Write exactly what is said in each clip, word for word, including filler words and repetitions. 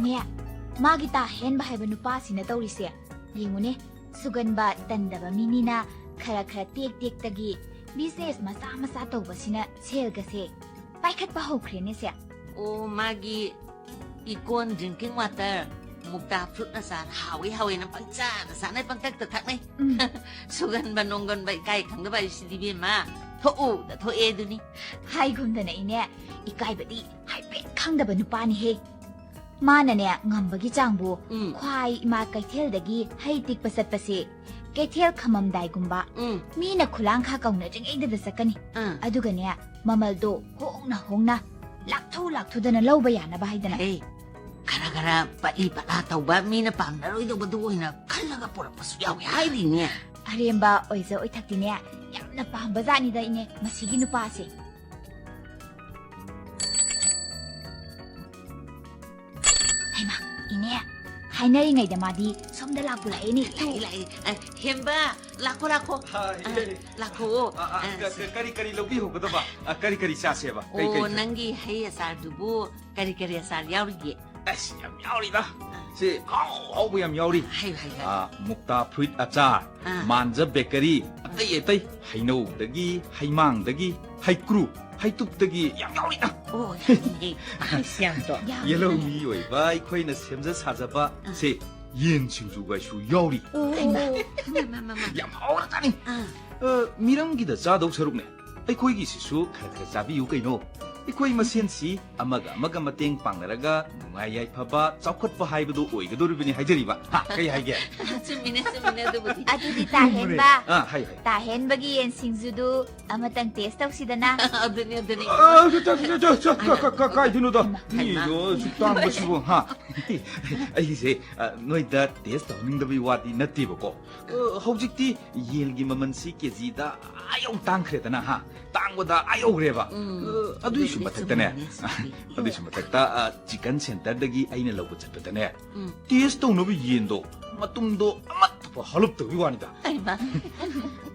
ꯑꯦ, ꯃꯥꯒꯤ ꯇꯥ ꯍꯦꯟꯕ ꯍꯥꯏꯕ ꯅꯨꯄꯥꯁꯤꯅ ꯇꯧꯔꯤꯁꯦ ꯌꯦꯡꯉꯨꯅꯦ꯫ ꯁꯨꯒꯟꯕ ꯇꯟꯗꯕ ꯃꯤꯅꯤꯅ ꯈꯔ ꯈꯔ ꯇꯦꯛ ꯇꯦꯛꯇꯒꯤ business ꯃꯆꯥ ꯃꯆꯥ ꯇꯧꯕꯁꯤꯅ ꯁꯦꯜꯒꯁꯦ ꯄꯥꯏꯈꯠꯄ ꯍꯧꯈ꯭ꯔꯦꯅꯦ ꯁꯦ꯫ ꯑꯣ, ꯃꯥꯒꯤ Econ drinking water, ꯃꯨꯛꯇꯥ fruit ꯑꯆꯥꯔ, ꯍꯥꯎꯏ ꯍꯥꯎꯏꯅ ꯄꯪꯆꯥꯗ ꯆꯥꯅꯩ, ꯄꯪꯊꯛꯇ ꯊꯛꯅꯩ꯫ ꯎꯝ꯫ ꯁꯨꯒꯟꯕ ꯅꯣꯡꯒꯟꯕ ꯏꯀꯥꯏ ꯈꯪꯗꯕ ꯍꯥꯏꯁꯤꯗꯤ ꯏꯕꯦꯝꯃ, ꯊꯣꯛꯎꯗ ꯊꯣꯛꯑꯦ ꯑꯗꯨꯅꯤ꯫ ꯍꯥꯏꯒꯨꯝꯗꯅ ꯏꯅꯦ, ꯏꯀꯥꯏꯕꯗꯤ ꯍꯥꯏꯐꯦꯠ ꯈꯪꯗꯕ ꯅꯨꯄꯥꯅꯤꯍꯦ꯫ ꯃꯥꯅꯅꯦ ꯉꯝꯕꯒꯤ ꯆꯥꯡꯕꯨ ꯎꯝ꯫ ꯈ꯭ꯋꯥꯏ ꯏꯃꯥ ꯀꯩꯊꯦꯜꯗꯒꯤ ꯍꯩ ꯇꯤꯛꯄ ꯆꯠꯄꯁꯦ ꯀꯩꯊꯦꯜ ꯈꯝꯃꯝꯗꯥꯏꯒꯨꯝꯕ ꯎꯝ꯫ ꯃꯤꯅ ꯈꯨꯂꯥꯡ ꯈꯥ ꯀꯧꯅꯗ꯭ꯔꯤꯉꯩꯗꯨꯗ ꯆꯠꯀꯅꯤ꯫ ꯑꯥ꯫ ꯑꯗꯨꯒꯅꯦ ꯃꯃꯜꯗꯣ ꯍꯣꯡꯅ ꯍꯣꯡꯅ ꯂꯥꯛꯊꯨ ꯂꯥꯛꯊꯨꯗꯅ ꯂꯧꯕ ꯌꯥꯅꯕ ꯍꯥꯏꯗꯅ꯫ ꯍꯦ, ꯈꯔ ꯈꯔ ꯄꯠꯂꯤ ꯄꯠꯂꯥ ꯇꯧꯕ ꯃꯤꯅ ꯄꯥꯝꯅꯔꯣꯏꯗꯧꯕꯗꯨ ꯑꯣꯏꯅ ꯈꯜꯂꯒ ꯄꯨꯔꯛꯄꯁꯨ ꯌꯥꯎꯏ ꯍꯥꯏꯔꯤꯅꯦ꯫ ꯑꯔꯦꯝꯕ ꯑꯣꯏꯖ ꯑꯣꯏꯊꯛꯇꯤꯅꯦ ꯌꯥꯝꯅ ꯄꯥꯝꯕ ꯖꯥꯠꯅꯤꯗ ꯏꯅꯦ ꯃꯁꯤꯒꯤ ꯅꯨꯄꯥꯁꯦ꯫ ꯍꯩꯃꯥ, ꯏꯅꯦ, ꯍꯥꯏꯅꯔꯤꯉꯩꯗ ꯃꯥꯗꯤ ꯁꯣꯝꯗ ꯂꯥꯛꯄꯨ ꯂꯥꯛꯑꯦꯅꯦ꯫ ꯂꯥꯛꯑꯦ, ꯂꯥꯛꯑꯦ꯫ ꯑ, ꯍꯦꯝꯕ, ꯂꯥꯛꯈꯣ, ꯂꯥꯛꯈꯣ꯫ ꯍꯥꯏ꯫ ꯑ, ꯂꯥꯛꯈꯣ꯫ ꯑ, ꯑ, ꯑ, ꯀ-, ꯁꯤ- ꯀ-, ꯀꯔꯤ, ꯀꯔꯤ ꯂꯧꯕꯤꯍꯧꯒꯗꯕ? ꯑ, ꯀꯔꯤ, ꯀꯔꯤ ꯆꯥꯁꯦꯕ? ꯀꯩ, ꯑꯣ, ꯀꯩ ꯆꯥ-, ꯅꯪꯒꯤ ꯍꯩ ꯑꯆꯥꯔꯗꯨꯕꯨ ꯀꯔꯤ, ꯀꯔꯤ ꯑꯆꯥꯔ ꯌꯥꯎꯔꯤꯒꯦ? ꯑꯁ, ꯌꯥꯝ ꯌꯥꯎꯔꯤꯗ꯫ ꯑ꯫ ꯁꯤ ꯍꯥꯎ ꯍꯥꯎꯕ ꯌꯥꯝ ꯌꯥꯎꯔꯤ꯫ ꯍꯥꯏꯌꯨ, ꯍꯥꯏꯌꯨ, ꯍꯥꯏꯌꯨ꯫ ꯑ, ꯃꯨꯛꯇꯥ fruit ꯑꯆꯥꯔ, ꯑ꯫ ꯃꯥꯟꯖ bakery, ꯑꯇꯩ ꯑꯇꯩ, ꯍꯩꯅꯧꯗꯒꯤ, ꯍꯩꯃꯥꯡꯗꯒꯤ, ꯍꯩꯀ꯭ꯔꯨ, ꯍꯩꯇꯨꯞꯇꯒꯤ ꯌꯥꯝ ꯌꯥꯎꯔꯤꯗ꯫ ꯑꯣ, ꯌꯥꯝꯃꯤꯍꯦ꯫ ꯑꯁ, ꯌꯥꯝꯗ꯭ꯔꯣ? ꯌꯥꯝꯃꯤꯍꯦ꯫ ꯌꯦꯜꯍꯧꯃꯤ ꯑꯣꯏꯕ ꯑꯩꯈꯣꯏꯅ ꯁꯦꯝꯖ ꯁꯥꯖꯕ ꯑ꯫ ꯁꯦ ꯌꯦꯟ ꯁꯤꯡꯖꯨꯒꯁꯨ ꯌꯥꯎꯔꯤ꯫ ꯑꯣ, ꯍꯩꯃꯥ꯫ ꯃꯃꯥ, ꯃꯃꯥ꯫ ꯌꯥꯝ ꯍꯥꯎꯔꯖꯥꯠꯅꯤ꯫ ꯑ꯫ ꯑ, ꯃꯤꯔꯝꯒꯤꯗ ꯆꯥꯗꯧ ꯁꯔꯨꯛꯅꯦ, ꯑꯩꯈꯣꯏꯒꯤꯁꯤꯁꯨ ꯈꯔ ꯈꯔ ꯆꯥꯕꯤꯌꯨ ꯀꯩꯅꯣ꯫ ꯑꯩꯈꯣꯏ ꯃꯁꯦꯟꯁꯤ ꯑꯃꯒ ꯑꯃꯒ ꯃꯇꯦꯡ ꯄꯥꯡꯅꯔꯒ ꯅꯨꯡꯉꯥꯏ ꯌꯥꯏꯐꯕ, ꯆꯥꯎꯈꯠꯄ ꯍꯥꯏꯕꯗꯨ ꯑꯣꯏꯒꯗꯧꯔꯤꯕꯅꯤ ꯍꯥꯏꯖꯔꯤꯕ꯫ ꯍꯥ, ꯀꯩ ꯍꯥꯏꯒꯦ? ꯆꯨꯝꯃꯤꯅꯦ, ꯆꯨꯝꯃꯤꯅꯦ ꯑꯗꯨꯕꯨꯗꯤ꯫ ꯑꯗꯨꯗꯤ ꯇꯥꯍꯦꯟꯕ꯫ ꯑꯥ, ꯍꯥꯏꯌꯨ, ꯍꯥꯏꯌꯨ꯫ ꯇꯥꯍꯦꯟꯕꯒꯤ ꯌꯦꯟ ꯁꯤꯡꯖꯨꯗꯨ ꯑꯃꯇꯪ taste ꯇꯧꯁꯤꯗꯅ꯫ ꯑꯗꯨꯅꯤ, ꯑꯗꯨꯅꯤ꯫ ꯑ, ꯆ-, ꯆ-, ꯆ-, ꯆ-, ꯆ-, ꯀ-, ꯀ-, ꯀ-, ꯀꯥꯏꯗꯩꯅꯣꯗ? ꯍꯩꯃꯥ꯫ ꯃꯤꯗꯣ ꯑꯁꯨꯛ ꯇꯥꯡꯕꯁꯤꯕꯨ, ꯍꯥ? ꯑꯩꯁꯦ, ꯑ, ꯅꯣꯏꯗ taste ꯇꯧꯍꯟꯅꯤꯡꯗꯕꯒꯤ ꯋꯥꯗꯤ ꯅꯠꯇꯦꯕꯀꯣ꯫ ꯑ, ꯍꯧꯖꯤꯛꯇꯤ ꯌꯦꯟꯒꯤ ꯃꯃꯜꯁꯤ ꯀꯦꯖꯤꯗ ꯑꯥ ꯌꯧ ꯇꯥꯡꯈ꯭ꯔꯦꯗꯅ, ꯍꯥ? ꯇꯥꯡꯕꯗ ꯑꯥ ꯌꯧꯈ꯭ꯔꯦꯕ꯫ ꯎꯝ, ꯑ, ꯑꯗꯨꯏꯁꯨ ꯑꯗꯨꯕꯨꯗꯤ ꯃꯊꯛꯇꯅꯦ, ꯆꯨꯝꯃꯤꯅꯦ, ꯆꯨꯝꯃꯤꯅꯦ꯫ ꯑꯗꯨꯏꯁꯨ ꯃꯊꯛꯇ, ꯑ, chicken centerꯗꯒꯤ ꯑꯩꯅ ꯂꯧꯕ ꯆꯠꯄꯗꯅꯦ, ꯎꯝ꯫ Taste ꯇꯧꯅꯕ ꯌꯦꯟꯗꯣ ꯃꯇꯨꯝꯗꯣ ꯑꯃꯠꯇ ꯐꯥꯎ ꯍꯜꯂꯞꯇꯕꯒꯤ ꯋꯥꯅꯤꯗ꯫ ꯍꯩꯃꯥ꯫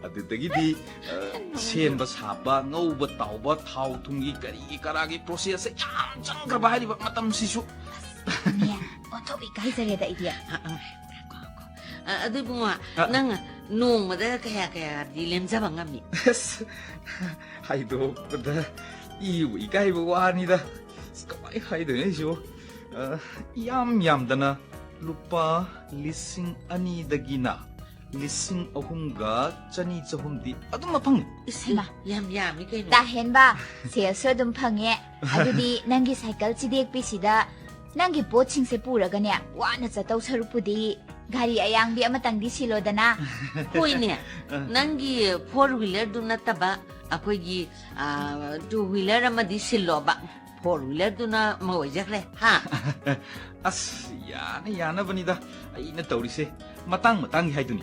ꯑꯗꯨꯗꯒꯤꯗꯤ, ꯑ, ꯁꯦꯝꯕ ꯁꯥꯕ, ꯉꯧꯕ ꯇꯥꯎꯕ, ꯊꯥꯎ ꯊꯨꯝꯒꯤ ꯀꯔꯤꯒꯤ ꯀꯔꯥꯒꯤ processꯁꯦ ꯌꯥꯝ ꯆꯪꯈ꯭ꯔꯕ ꯍꯥꯏꯔꯤꯕ ꯃꯇꯝꯁꯤꯁꯨ꯫ ꯅꯦ, ꯑꯣꯟꯊꯣꯛ ꯏꯀꯥꯏꯖꯔꯦꯗ ꯑꯩꯗꯤ꯫ ꯑ, ꯑ, ꯉꯥꯏꯈꯣ, ꯉꯥꯏꯈꯣ꯫ ꯑ, ꯑꯗꯨ ꯏꯕꯨꯡꯉꯣ, ꯑ꯫ ꯅꯪ ꯅꯣꯡꯃꯗ ꯀꯌꯥ ꯀꯌꯥꯗꯤ ꯂꯦꯝꯖꯕ ꯉꯝꯃꯤ? ꯑꯁ, ꯍꯥꯏꯗꯣꯛꯄꯗ ꯏꯕꯨ ꯏꯀꯥꯏꯕ ꯋꯥꯅꯤꯗ꯫ ꯑꯁ, ꯀꯃꯥꯏ ꯍꯥꯏꯗꯣꯏꯅꯣ ꯑꯩꯁꯤꯕꯨ? ꯑ, ꯏꯌꯥꯝ ꯌꯥꯝꯗꯅ ꯂꯨꯄꯥ ꯂꯤꯁꯤꯡ ꯑꯅꯤꯗꯒꯤꯅ ꯂꯤꯁꯤꯡ ꯑꯍꯨꯝꯒ ꯆꯅꯤ ꯆꯍꯨꯝꯗꯤ ꯑꯗꯨꯝ ꯐꯪꯉꯤ꯫ ꯏꯁ, ꯍꯩꯃꯥ꯫ ꯌꯥꯝ ꯌꯥꯝꯃꯤ ꯀꯩꯅꯣ꯫ ꯇꯥꯍꯦꯟꯕ, ꯁꯦꯜꯁꯨ ꯑꯗꯨꯝ ꯐꯪꯉꯦ꯫ ꯑꯗꯨꯗꯤ ꯅꯪꯒꯤ ꯁꯥꯏꯀꯜ ꯆꯤꯗꯦꯛꯄꯤꯁꯤꯗ ꯅꯪꯒꯤ ꯄꯣꯠꯁꯤꯡꯁꯦ ꯄꯨꯔꯒꯅꯦ, ꯋꯥꯅ ꯆꯠꯇꯧ ꯁꯔꯨꯛꯄꯨꯗꯤ ꯒꯥꯔꯤ ꯑꯌꯥꯡꯕꯤ ꯑꯃꯇꯪꯗꯤ ꯁꯤꯜꯂꯣꯗꯅ꯫ ꯍꯣꯏꯅꯦ, ꯅꯪꯒꯤ four wheelerꯗꯨ ꯅꯠꯇꯕ ꯑꯩꯈꯣꯏꯒꯤ, ꯑ, two wheeler ꯑꯃꯗꯤ ꯁꯤꯜꯂꯣꯕ꯫ Four wheelerꯗꯨꯅ ꯑꯃ ꯑꯣꯏꯖꯈ꯭ꯔꯦ, ꯍꯥ? ꯑꯁ, ꯌꯥꯅ ꯌꯥꯅꯕꯅꯤꯗ ꯑꯩꯅ ꯇꯧꯔꯤꯁꯦ꯫ ꯃꯇꯥꯡ ꯃꯇꯥꯡꯒꯤ ꯍꯥꯏꯗꯨꯅꯤ꯫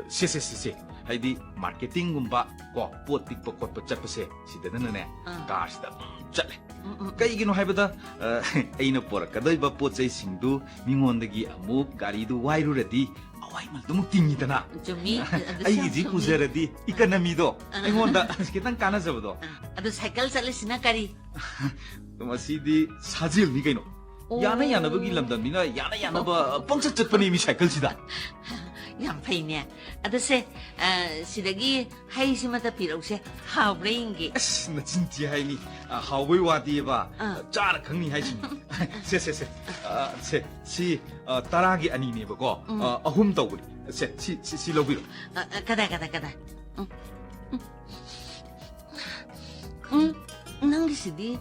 ꯁꯦ, ꯁꯦ, ꯁꯦ, ꯁꯦ꯫ ꯍꯥꯏꯗꯤ marketingꯒꯨꯝꯕ ꯀꯣ, ꯄꯣꯠ ꯇꯤꯛꯄ ꯈꯣꯠꯄ ꯆꯠꯄꯁꯦ, ꯁꯤꯗꯅꯅꯦ, ꯑꯥ꯫ carꯁꯤꯗ ꯑꯗꯨꯝ ꯆꯠꯂꯦ꯫ ꯎꯝ, ꯎꯝ, ꯎꯝ꯫ ꯀꯩꯒꯤꯅꯣ ꯍꯥꯏꯕꯗ, ꯑ, ꯑꯩꯅ ꯄꯣꯔꯛꯀꯗꯣꯏꯕ ꯄꯣꯠ ꯆꯩꯁꯤꯡꯗꯨ ꯃꯤꯉꯣꯟꯗꯒꯤ ꯑꯃꯨꯛ ꯒꯥꯔꯤꯗꯨ ꯋꯥꯏꯔꯨꯔꯗꯤ ꯑꯋꯥꯏꯃꯜꯗꯨꯃꯨꯛ ꯇꯤꯡꯉꯤꯗꯅ꯫ ꯆꯨꯝꯃꯤ, ꯑꯗꯨꯁꯨ ꯌꯥꯝ ꯑꯩꯒꯤꯗꯤ ꯆꯨꯝꯃꯤ꯫ ꯄꯨꯖꯔꯗꯤ economyꯗꯣ ꯑꯥ꯫ ꯑꯩꯉꯣꯟꯗ ꯈꯤꯇꯪ ꯀꯥꯟꯅꯖꯕꯗꯣ꯫ ꯑꯥ, ꯑꯗꯨ ꯁꯥꯏꯀꯜ ꯆꯠꯂꯤꯁꯤꯅ ꯀꯔꯤ? ꯃꯁꯤꯗꯤ ꯁꯥꯖꯦꯜꯅꯤ ꯀꯩꯅꯣ꯫ ꯑꯣ꯫ ꯌꯥꯅ ꯌꯥꯅꯕꯒꯤ ꯂꯝꯗꯝꯅꯤꯅ ꯌꯥꯅ ꯌꯥꯅꯕ ꯄꯪꯆꯠ ꯆꯠꯄꯅꯦ ꯃꯤ ꯁꯥꯏꯀꯜꯁꯤꯗ꯫ ꯌꯥꯝ ꯐꯩꯅꯦ꯫ ꯑꯗꯨ ꯁꯦ, ꯑ, ꯁꯤꯗꯒꯤ ꯍꯩꯁꯤꯃꯇ ꯄꯤꯔꯛꯎꯁꯦ, ꯍꯥꯎꯕ꯭ꯔꯥ ꯌꯦꯡꯒꯦ꯫ ꯑꯁ, ꯅꯆꯤꯟ ꯊꯤ ꯍꯥꯏꯅꯤ꯫ ꯑ, ꯍꯥꯎꯕꯩ ꯋꯥꯗꯤꯕ, ꯑꯥ꯫ ꯆꯥꯔ ꯈꯪꯅꯤ ꯍꯥꯏꯁꯤꯅꯤ꯫ ꯁꯦ, ꯁꯦ, ꯁꯦ꯫ ꯑ, ꯁꯦ, ꯁꯤ, ꯑ, ꯇꯔꯥꯒꯤ ꯑꯅꯤꯅꯦꯕꯀꯣ꯫ ꯎꯝ꯫ ꯑ, ꯑꯍꯨꯝ ꯇꯧꯕꯅꯤ꯫ ꯁꯦ, ꯁꯤ, ꯁꯤ, ꯁꯤ ꯂꯧꯕꯤꯔꯣ꯫ ꯑ, ꯑ, ꯀꯗꯥꯏ, ꯀꯗꯥꯏ, ꯀꯗꯥꯏ? ꯎꯝ, ꯎꯝ, ꯎꯝ, ꯅꯪꯒꯤꯁꯤꯗꯤ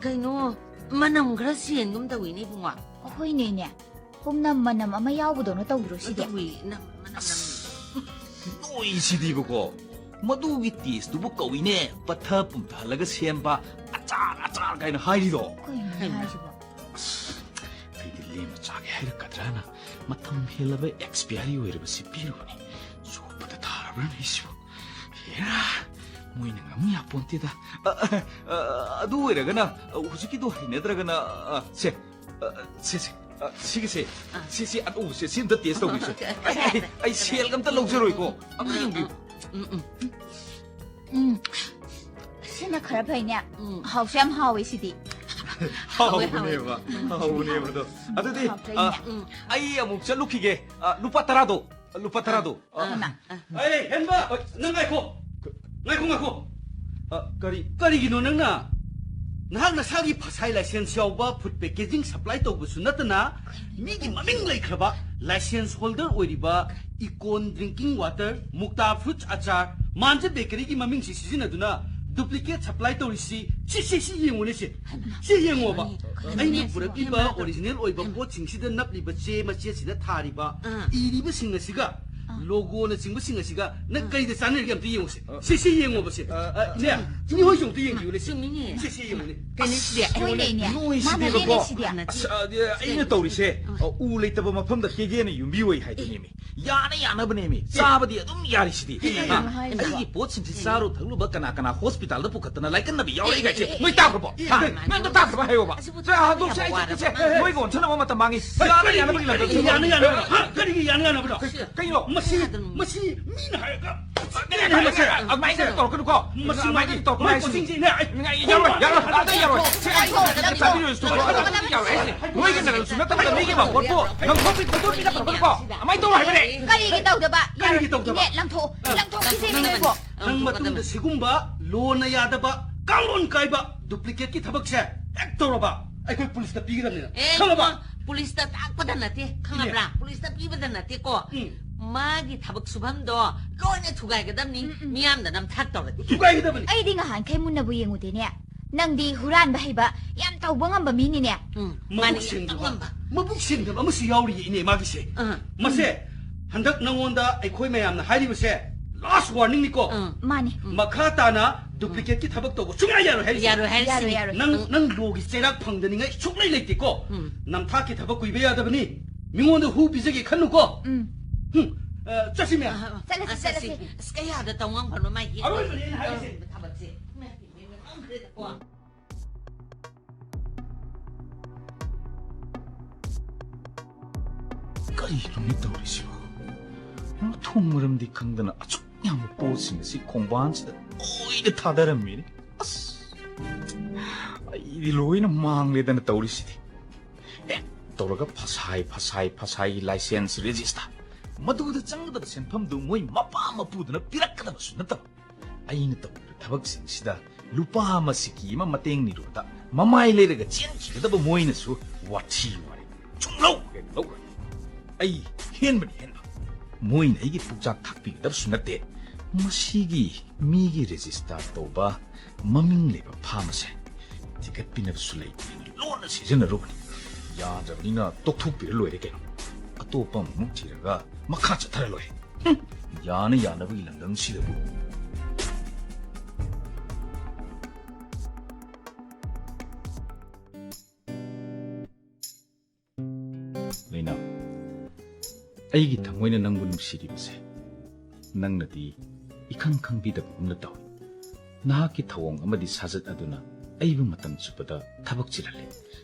ꯀꯩꯅꯣ, ꯃꯅꯝ ꯈꯔ ꯆꯦꯟꯒꯨꯝ ꯇꯧꯏꯅꯦ, ꯏꯕꯨꯡꯉꯣ꯫ ꯍꯣꯏꯅꯦꯅꯦ, ꯄꯨꯝꯅꯝ ꯃꯅꯝ ꯑꯃ ꯌꯥꯎꯕꯗꯧꯅ ꯇꯧꯗ꯭ꯔꯣ ꯁꯤꯗꯤ? ꯇꯧꯏ, ꯅꯝ-, ꯃꯅꯝ ꯅꯝ-, ꯅꯣꯏꯁꯤꯗꯤꯕꯀꯣ, ꯃꯗꯨꯒꯤ tasteꯇꯨꯕꯨ ꯀꯧꯏꯅꯦ ꯄꯠꯊ ꯄꯨꯝꯊꯍꯜꯂꯒ ꯁꯦꯝꯕ ꯑꯆꯥꯔ, ꯑꯆꯥꯔ ꯀꯥꯏꯅ ꯍꯥꯏꯔꯤꯗꯣ꯫ ꯀꯩꯅꯣ ꯍꯩꯃꯥ꯫ ꯍꯥꯏꯁꯤꯕꯣ? ꯑꯩꯗꯤ ꯂꯦꯝꯅ ꯆꯥꯒꯦ ꯍꯥꯏꯔꯛꯀꯗ꯭ꯔꯅ ꯃꯇꯝ ꯍꯦꯜꯂꯕ expiry ꯑꯣꯏꯔꯕꯁꯤ ꯄꯤꯔꯨꯕꯅꯤ꯫ ꯆꯣꯞꯄꯗ ꯊꯥꯔꯕ꯭ꯔꯥꯅꯦ ꯑꯩꯁꯤꯕꯨ? ꯍꯦꯔꯥ, ꯃꯣꯏꯅ ꯉꯝ ꯌꯥꯄꯣꯟꯇꯦꯗ꯫ ꯑ, ꯑ, ꯑ, ꯑꯗꯨ ꯑꯣꯏꯔꯒꯅ, ꯑ, ꯍꯧꯖꯤꯛꯀꯤꯗꯣ ꯍꯩꯅꯗ꯭ꯔꯒꯅ, ꯑ, ꯁꯦ, ꯑ, ꯁꯦ, ꯁꯦ, ꯑ, ꯁꯤꯒꯤꯁꯦ, ꯑ꯫ ꯁꯤ, ꯁꯤ ꯑꯇꯧꯕꯁꯦ, ꯁꯤ ꯑꯝꯇ taste ꯇꯧꯕꯤꯁꯦ꯫ ꯑ, ꯑꯩ, ꯑꯩ, ꯑꯩ ꯁꯦꯜꯒ ꯑꯝꯇ ꯂꯧꯖꯔꯣꯏꯀꯣ꯫ ꯑꯝꯇ ꯌꯦꯡꯕꯤꯌꯨ꯫ ꯎꯝ, ꯎꯝ, ꯎꯝ, ꯁꯤꯅ ꯈꯔ ꯐꯩꯅꯦ꯫ ꯎꯝ꯫ ꯍꯥꯎꯁꯨ ꯌꯥꯝ ꯍꯥꯎꯋꯦ ꯁꯤꯗꯤ꯫ ꯍꯥꯎꯕꯅꯦꯕ, ꯍꯥꯎꯕꯅꯦꯕ ꯑꯗꯣ꯫ ꯑꯗꯨꯗꯤ, ꯑ, ꯑꯩ ꯑꯃꯨꯛ ꯆꯠꯂꯨꯈꯤꯒꯦ꯫ ꯑ, ꯂꯨꯄꯥ ꯇꯔꯥꯗꯣ, ꯂꯨꯄꯥ ꯇꯔꯥꯗꯣ꯫ ꯑ, ꯑꯩ, ꯍꯦꯟꯕ, ꯅꯪ ꯉꯥꯏꯈꯣ꯫ ꯉꯥꯏꯈꯣ, ꯉꯥꯏꯈꯣ꯫ ꯑ, ꯀꯔꯤ, ꯀꯔꯤꯒꯤꯅꯣ ꯅꯪꯅ ꯅꯍꯥꯛ ꯅꯁꯥꯒꯤ ꯐꯁꯥꯏ ꯂꯥꯏꯁꯦꯟꯁ ꯌꯥꯎꯕ ꯐꯨꯗ ꯄꯦꯀꯦꯖꯤꯡ ꯁꯄ꯭ꯂꯥꯏ ꯇꯧꯕꯁꯨ ꯅꯠꯇꯅ, ꯃꯤꯒꯤ ꯃꯃꯤꯡ ꯂꯩꯈ꯭ꯔꯕ ꯂꯥꯏꯁꯦꯟꯁ ꯍꯣꯜꯗꯔ ꯑꯣꯏꯔꯤꯕ ꯏꯀꯣꯟ ꯗ꯭ꯔꯤꯡꯀꯤꯡ ꯋꯥꯇꯔ, ꯃꯨꯛꯇꯥ ꯐ꯭ꯔꯨꯠꯁ ꯑꯆꯥꯔ, ꯃꯥꯟꯖ ꯕꯦꯀꯔꯤꯒꯤ ꯃꯃꯤꯡꯁꯤ ꯁꯤꯖꯤꯟꯅꯗꯨꯅ ꯗꯨꯄ꯭ꯂꯤꯀꯦꯠ ꯁꯄ꯭ꯂꯥꯏ ꯇꯧꯔꯤꯁꯤ? ꯁꯤ, ꯁꯤ, ꯁꯤ ꯌꯦꯡꯉꯨꯅꯦ ꯁꯦ꯫ ꯁꯤ ꯌꯦꯡꯉꯣꯕ꯫ ꯀꯩꯅꯣꯅꯦ ꯑꯩꯅ ꯁꯤꯕꯣ? ꯄꯨꯔꯛꯂꯤꯕ ꯍꯦꯃꯥ꯫ ꯑꯣꯔꯤꯖꯤꯅꯦꯜ ꯑꯣꯏꯕ ꯄꯣꯠꯁꯤꯡꯁꯤꯗ ꯅꯞꯂꯤꯕ ꯆꯦ ꯃꯆꯦꯠꯁꯤꯗ ꯊꯥꯔꯤꯕ, ꯑꯥ꯫ ꯏꯔꯤꯕꯁꯤꯡ ꯑꯁꯤꯒ, ꯑꯥ꯫ ꯂꯣꯒꯣꯅꯆꯤꯡꯕꯁꯤꯡ ꯑꯁꯤꯒ ꯅꯪ ꯑꯥ꯫ ꯀꯩꯗ ꯆꯥꯟꯅꯔꯤꯒꯦ ꯑꯝꯇ ꯌꯦꯡꯉꯨꯁꯦ꯫ ꯑꯥ꯫ ꯁꯤ, ꯁꯤ ꯌꯦꯡꯉꯣꯕꯁꯦ꯫ ꯑꯥ꯫ ꯑ, ꯏꯅꯦ, ꯏꯅꯦ ꯍꯣꯏꯁꯨ ꯑꯝꯇ ꯌꯦꯡꯕꯤꯌꯨꯅꯦ ꯁꯦ꯫ ꯆꯨꯝꯃꯤꯅꯦ꯫ ꯁꯤ, ꯁꯤ ꯌꯦꯡꯉꯨꯅꯦ꯫ ꯀꯩꯅꯣ ꯁꯤꯗꯤ? ꯑꯁ, ꯍꯣꯏꯅꯦ, ꯏꯅꯦ꯫ ꯃꯥꯅ ꯅꯣꯏꯁꯤꯗꯤꯕꯀꯣ꯫ ꯍꯦꯜꯂꯦ ꯁꯤꯗꯤ꯫ ꯑꯁ, ꯑꯗꯤ ꯑꯩꯅ ꯇꯧꯔꯤꯁꯦ, ꯑ, ꯎ ꯂꯩꯇꯕ ꯃꯐꯝꯗ ꯀꯦꯒꯦꯅ ꯌꯨꯝꯕꯤ ꯑꯣꯏ ꯍꯥꯏꯗꯨꯅꯦꯃꯤ꯫ ꯌꯥꯅ ꯌꯥꯅꯕꯅꯦꯃꯤ꯫ ꯆꯥꯕꯗꯤ ꯑꯗꯨꯝ ꯌꯥꯔꯤꯁꯤꯗꯤ꯫ ꯍꯥ? ꯍꯥꯏꯅꯦ꯫ ꯑꯩꯒꯤ ꯄꯣꯠꯁꯤꯡꯁꯤ ꯆꯥꯔꯨ ꯊꯛꯂꯨꯕ ꯀꯅꯥ ꯀꯅꯥ ꯍꯣꯁꯄꯤꯇꯥꯜꯗ ꯄꯨꯈꯠꯇꯅ ꯂꯥꯏꯀꯠꯅꯕ ꯌꯥꯎꯔꯛꯏ ꯀꯥꯏꯁꯦ꯫ ꯅꯣꯏ ꯇꯥꯈ꯭ꯔꯕꯣ? ꯍꯥ? ꯅꯣꯏ ꯑꯝꯇ ꯇꯥꯈ꯭ꯔꯕ ꯍꯥꯏꯌꯣꯕ꯫ ꯑꯁꯤꯕꯨ ꯆꯥ ꯍꯟꯗꯣꯛꯁꯦ, ꯑꯩ ꯆꯠꯀꯦꯁꯦ꯫ ꯅꯣꯏꯒ ꯑꯣꯟꯁꯤꯟꯅꯕ ꯃꯇꯝ ꯃꯥꯡꯉꯤ꯫ ꯌꯥꯅ ꯌꯥꯅꯕꯒꯤ ꯂꯝꯗ ꯀꯔꯤꯒꯤ ꯌꯥꯅ ꯌꯥꯅꯕꯅꯣ? ꯍꯥ? ꯀꯔꯤꯒꯤ ꯌꯥꯅ ꯌꯥꯅꯕꯅꯣ? ꯀꯩꯅꯣ? ꯃꯁꯤ, ꯃꯁꯤ ꯃꯤꯅ ꯍꯥꯏꯔꯒ ꯑꯗꯨꯃꯥꯏꯅ ꯇꯧꯔꯛꯀꯅꯨꯀꯣ꯫ ꯃꯁꯤ ꯑꯗꯨꯃꯥꯏꯅ ꯇꯧꯔꯛꯀꯅꯨ ꯍꯥꯏꯁꯤꯅꯤ꯫ ꯌꯥꯔꯣꯏ, ꯌꯥꯔꯣꯏ, ꯑꯗꯨ ꯌꯥꯔꯣꯏ꯫ ꯁꯤ ꯑꯩ ꯆꯥꯕꯤꯔꯣꯏꯁꯨ ꯀꯣ, ꯑꯗꯨ ꯌꯥꯔꯣꯏ ꯍꯥꯏꯁꯤꯅꯤ꯫ ꯅꯣꯏꯒꯤ ꯅꯔꯜꯁꯨ ꯅꯠꯇꯕꯗ ꯃꯤꯒꯤ ꯃꯄꯣꯠꯄꯨ ꯅꯝꯊꯣꯛꯄꯤ ꯈꯣꯠꯇꯣꯛꯄꯤꯒ ꯇꯧꯔꯛꯀꯅꯨꯀꯣ꯫ ꯑꯗꯨꯃꯥꯏꯅ ꯇꯧꯔꯣꯏ ꯍꯥꯏꯕꯅꯦ꯫ ꯀꯔꯤꯒꯤ ꯇꯧꯗꯕ? ꯀꯔꯤꯒꯤ ꯇꯧꯗꯕ? ꯏꯅꯦ, ꯂꯪꯊꯣꯛ-, ꯑ, ꯂꯪꯊꯣꯛꯈꯤꯁꯦ ꯅꯪ, ꯅꯣꯏꯕꯣ꯫ ꯅꯪ ꯃꯇꯨꯡꯗ ꯁꯤꯒꯨꯝꯕ ꯂꯣꯅ ꯌꯥꯗꯕ, ꯀꯥꯡꯂꯣꯟ ꯀꯥꯏꯕ, ꯗꯨꯄ꯭ꯂꯤꯀꯦꯠꯀꯤ ꯊꯕꯛꯁꯦ ꯍꯦꯛ ꯇꯧꯔꯕ, ꯑꯩꯈꯣꯏ ꯄꯨꯂꯤꯁꯇ ꯄꯤꯒꯗꯕꯅꯤꯅ꯫ ꯑꯦ, ꯈꯪꯉꯕ? ꯏꯕꯨꯡꯉꯣ, ꯄꯨꯂꯤꯁꯇ ꯇꯥꯛꯄꯗ ꯅꯠꯇꯦ, ꯈꯪꯉꯕ꯭ꯔꯥ? ꯏꯅꯦ꯫ ꯄꯨꯂꯤꯁꯇ ꯄꯤꯕꯗ ꯅꯠꯇꯦꯀꯣ꯫ ꯎꯝ꯫ ꯃꯥꯒꯤ ꯊꯕꯛ ꯁꯨꯐꯝꯗꯣ ꯂꯣꯏꯅ ꯊꯨꯒꯥꯏꯒꯗꯕꯅꯤ, ꯎꯝ, ꯎꯝ꯫ ꯃꯤꯌꯥꯝꯗ ꯅꯝꯊꯥꯛ ꯇꯧꯔꯗꯤ꯫ ꯊꯨꯒꯥꯏꯒꯗꯕꯅꯤ꯫ ꯑꯩꯗꯤ ꯉꯍꯥꯟꯈꯩ ꯃꯨꯟꯅꯕꯨ ꯌꯦꯡꯉꯨꯗꯦꯅꯦ꯫ ꯅꯪꯗꯤ ꯍꯨꯔꯥꯟꯕ ꯍꯩꯕ, ꯌꯥꯝ ꯇꯧꯕ ꯉꯝꯕ ꯃꯤꯅꯤꯅꯦ꯫ ꯎꯝ, ꯃꯥꯅꯤ, ꯃꯕꯨꯛ ꯌꯥꯝ ꯁꯦꯡꯗꯕ, ꯇꯧꯉꯝꯕ꯫ ꯃꯕꯨꯛ ꯁꯦꯡꯗꯕ ꯑꯃꯁꯨ ꯌꯥꯎꯔꯤꯌꯦ, ꯏꯅꯦ, ꯃꯥꯒꯤꯁꯦ꯫ ꯑꯥ꯫ ꯃꯁꯦ, ꯎꯝ꯫ ꯍꯟꯗꯛ ꯅꯉꯣꯟꯗ ꯑꯩꯈꯣꯏ ꯃꯌꯥꯝꯅ ꯍꯥꯏꯔꯤꯕꯁꯦ last warningꯅꯤꯀꯣ꯫ ꯑꯥ꯫ ꯃꯥꯅꯤ꯫ ꯎꯝ꯫ ꯃꯈꯥ ꯇꯥꯅ ꯗꯨꯄ꯭ꯂꯤꯀꯦꯠꯀꯤ ꯊꯕꯛ ꯇꯧꯕ ꯁꯨꯡꯌꯥ ꯌꯥꯔꯣꯏ ꯍꯥꯏꯔꯤꯁꯦ꯫ ꯌꯥꯔꯣꯏ ꯍꯥꯏꯔꯤꯁꯤꯅꯤ꯫ ꯌꯥꯔꯣꯏ, ꯌꯥꯔꯣꯏ꯫ ꯅꯪ, ꯎꯝ꯫ ꯅꯪ ꯂꯣꯒꯤ ꯆꯩꯔꯥꯛ ꯐꯪꯗꯅꯤꯡꯉꯥꯏ ꯁꯨꯛꯂꯩ ꯂꯩꯇꯦꯀꯣ꯫ ꯎꯝ꯫ ꯅꯝꯊꯥꯛꯀꯤ ꯊꯕꯛ ꯀꯨꯏꯕ ꯌꯥꯗꯕꯅꯤ꯫ ꯃꯤꯉꯣꯟꯗ ꯍꯨ ꯄꯤꯖꯒꯦ ꯈꯟꯅꯨꯀꯣ꯫ ꯎꯝ꯫ ꯍꯨꯝ, ꯑ, ꯆꯠꯁꯤ ꯃꯌꯥꯝ꯫ ꯑ, ꯆꯠꯂꯁꯤ, ꯑ, ꯆꯠꯂꯁꯤ꯫ ꯆꯠꯁꯤ꯫ ꯑꯁ, ꯀꯌꯥꯗ ꯇꯧ ꯉꯝꯈ꯭ꯔꯅꯣ ꯃꯥꯒꯤ ꯑꯔꯣꯏꯕꯅꯦ ꯑꯩꯅ ꯍꯥꯏꯔꯤꯁꯦ꯫ ꯊꯕꯛꯁꯦ꯫ ꯏꯃꯥꯏ, ꯏꯃꯥꯏ, ꯉꯝꯈ꯭ꯔꯦꯗꯀꯣ꯫ ꯀꯔꯤꯅꯣꯅꯦ ꯇꯧꯔꯤꯁꯤꯕꯣ? ꯃꯊꯣꯡ ꯃꯔꯝꯗꯤ ꯈꯪꯗꯅ ꯑꯁꯨꯛ ꯌꯥꯝꯕ ꯄꯣꯠꯁꯤꯡ ꯑꯁꯤ ꯈꯣꯡꯕꯥꯟꯁꯤꯗ ꯂꯣꯏꯅ ꯊꯥꯗꯔꯝꯃꯤꯅꯦ꯫ ꯑꯁ! ꯑꯩ ꯏꯗꯤ ꯂꯣꯏꯅ ꯃꯥꯡꯂꯦꯗꯅ ꯇꯧꯔꯤꯁꯤꯗꯤ꯫ ꯑꯦ, ꯇꯧꯔꯒ ꯐꯁꯥꯏ, ꯐꯁꯥꯏ, ꯐꯁꯥꯏꯒꯤ license register꯫ ꯃꯗꯨꯗ ꯆꯪꯒꯗꯕ ꯁꯦꯟꯐꯝꯗꯨ ꯃꯣꯏ ꯃꯄꯥ ꯃꯄꯨꯗꯨꯅ ꯄꯤꯔꯛꯀꯗꯕꯁꯨ ꯅꯠꯇꯕ꯫ ꯑꯩꯅ ꯇꯧꯔꯤꯕ ꯊꯕꯛꯁꯤꯡꯁꯤꯗ ꯂꯨꯄꯥ ꯑꯃ ꯁꯤꯀꯤ ꯑꯃ ꯃꯇꯦꯡ ꯅꯤꯔꯨꯕꯗ ꯃꯃꯥꯏ ꯂꯩꯔꯒ ꯆꯦꯟꯈꯤꯒꯗꯕ ꯃꯣꯏꯅꯁꯨ ꯋꯥꯊꯤ ꯋꯥꯔꯦꯝ ꯁꯨꯡꯂꯧ ꯍꯦꯛ ꯂꯧꯔꯣꯏ꯫ ꯑꯩ ꯍꯦꯟꯕꯅꯤ ꯍꯦꯟꯕ꯫ ꯃꯣꯏꯅ ꯑꯩꯒꯤ ꯄꯨꯛꯆꯥꯛ ꯊꯥꯛꯄꯤꯒꯗꯕꯁꯨ ꯅꯠꯇꯦ꯫ ꯃꯁꯤꯒꯤ ꯃꯤꯒꯤ register ꯇꯧꯕ ꯃꯃꯤꯡ ꯂꯩꯕ farm ꯑꯁꯦ ꯊꯤꯒꯠꯄꯤꯅꯕꯁꯨ ꯂꯩꯇꯦ꯫ ꯂꯣꯟꯅ ꯁꯤꯖꯤꯟꯅꯔꯨꯕꯅꯤ꯫ ꯌꯥꯗ꯭ꯔꯕꯅꯤꯅ ꯇꯣꯛꯊꯣꯛꯄꯤꯔ ꯂꯣꯏꯔꯦ ꯀꯩꯅꯣ꯫ ꯑꯇꯣꯞꯄ ꯑꯃꯃꯨꯛ ꯊꯤꯔꯒ ꯃꯈꯥ ꯆꯠꯊꯔ ꯂꯣꯏꯔꯦ꯫ ꯍꯨꯝ, ꯌꯥꯅ ꯌꯥꯅꯕꯒꯤ ꯂꯝꯗꯝꯁꯤꯗꯕꯨ꯫ ꯂꯩꯅꯥ, ꯑꯩꯒꯤ ꯊꯃꯣꯏꯅ ꯅꯪꯕꯨ ꯅꯨꯡꯁꯤꯔꯤꯕꯁꯦ ꯅꯪꯅꯗꯤ ꯏꯈꯪ ꯈꯪꯕꯤꯗꯕꯒꯨꯝꯅ ꯇꯧꯏ꯫ ꯅꯍꯥꯛꯀꯤ ꯊꯧꯑꯣꯡ ꯑꯃꯗꯤ ꯁꯥꯖꯠ ꯑꯗꯨꯅ ꯑꯩꯕꯨ ꯃꯇꯝ ꯆꯨꯞꯄꯗ ꯊꯕꯛ ꯆꯤꯜꯍꯜꯂꯤ꯫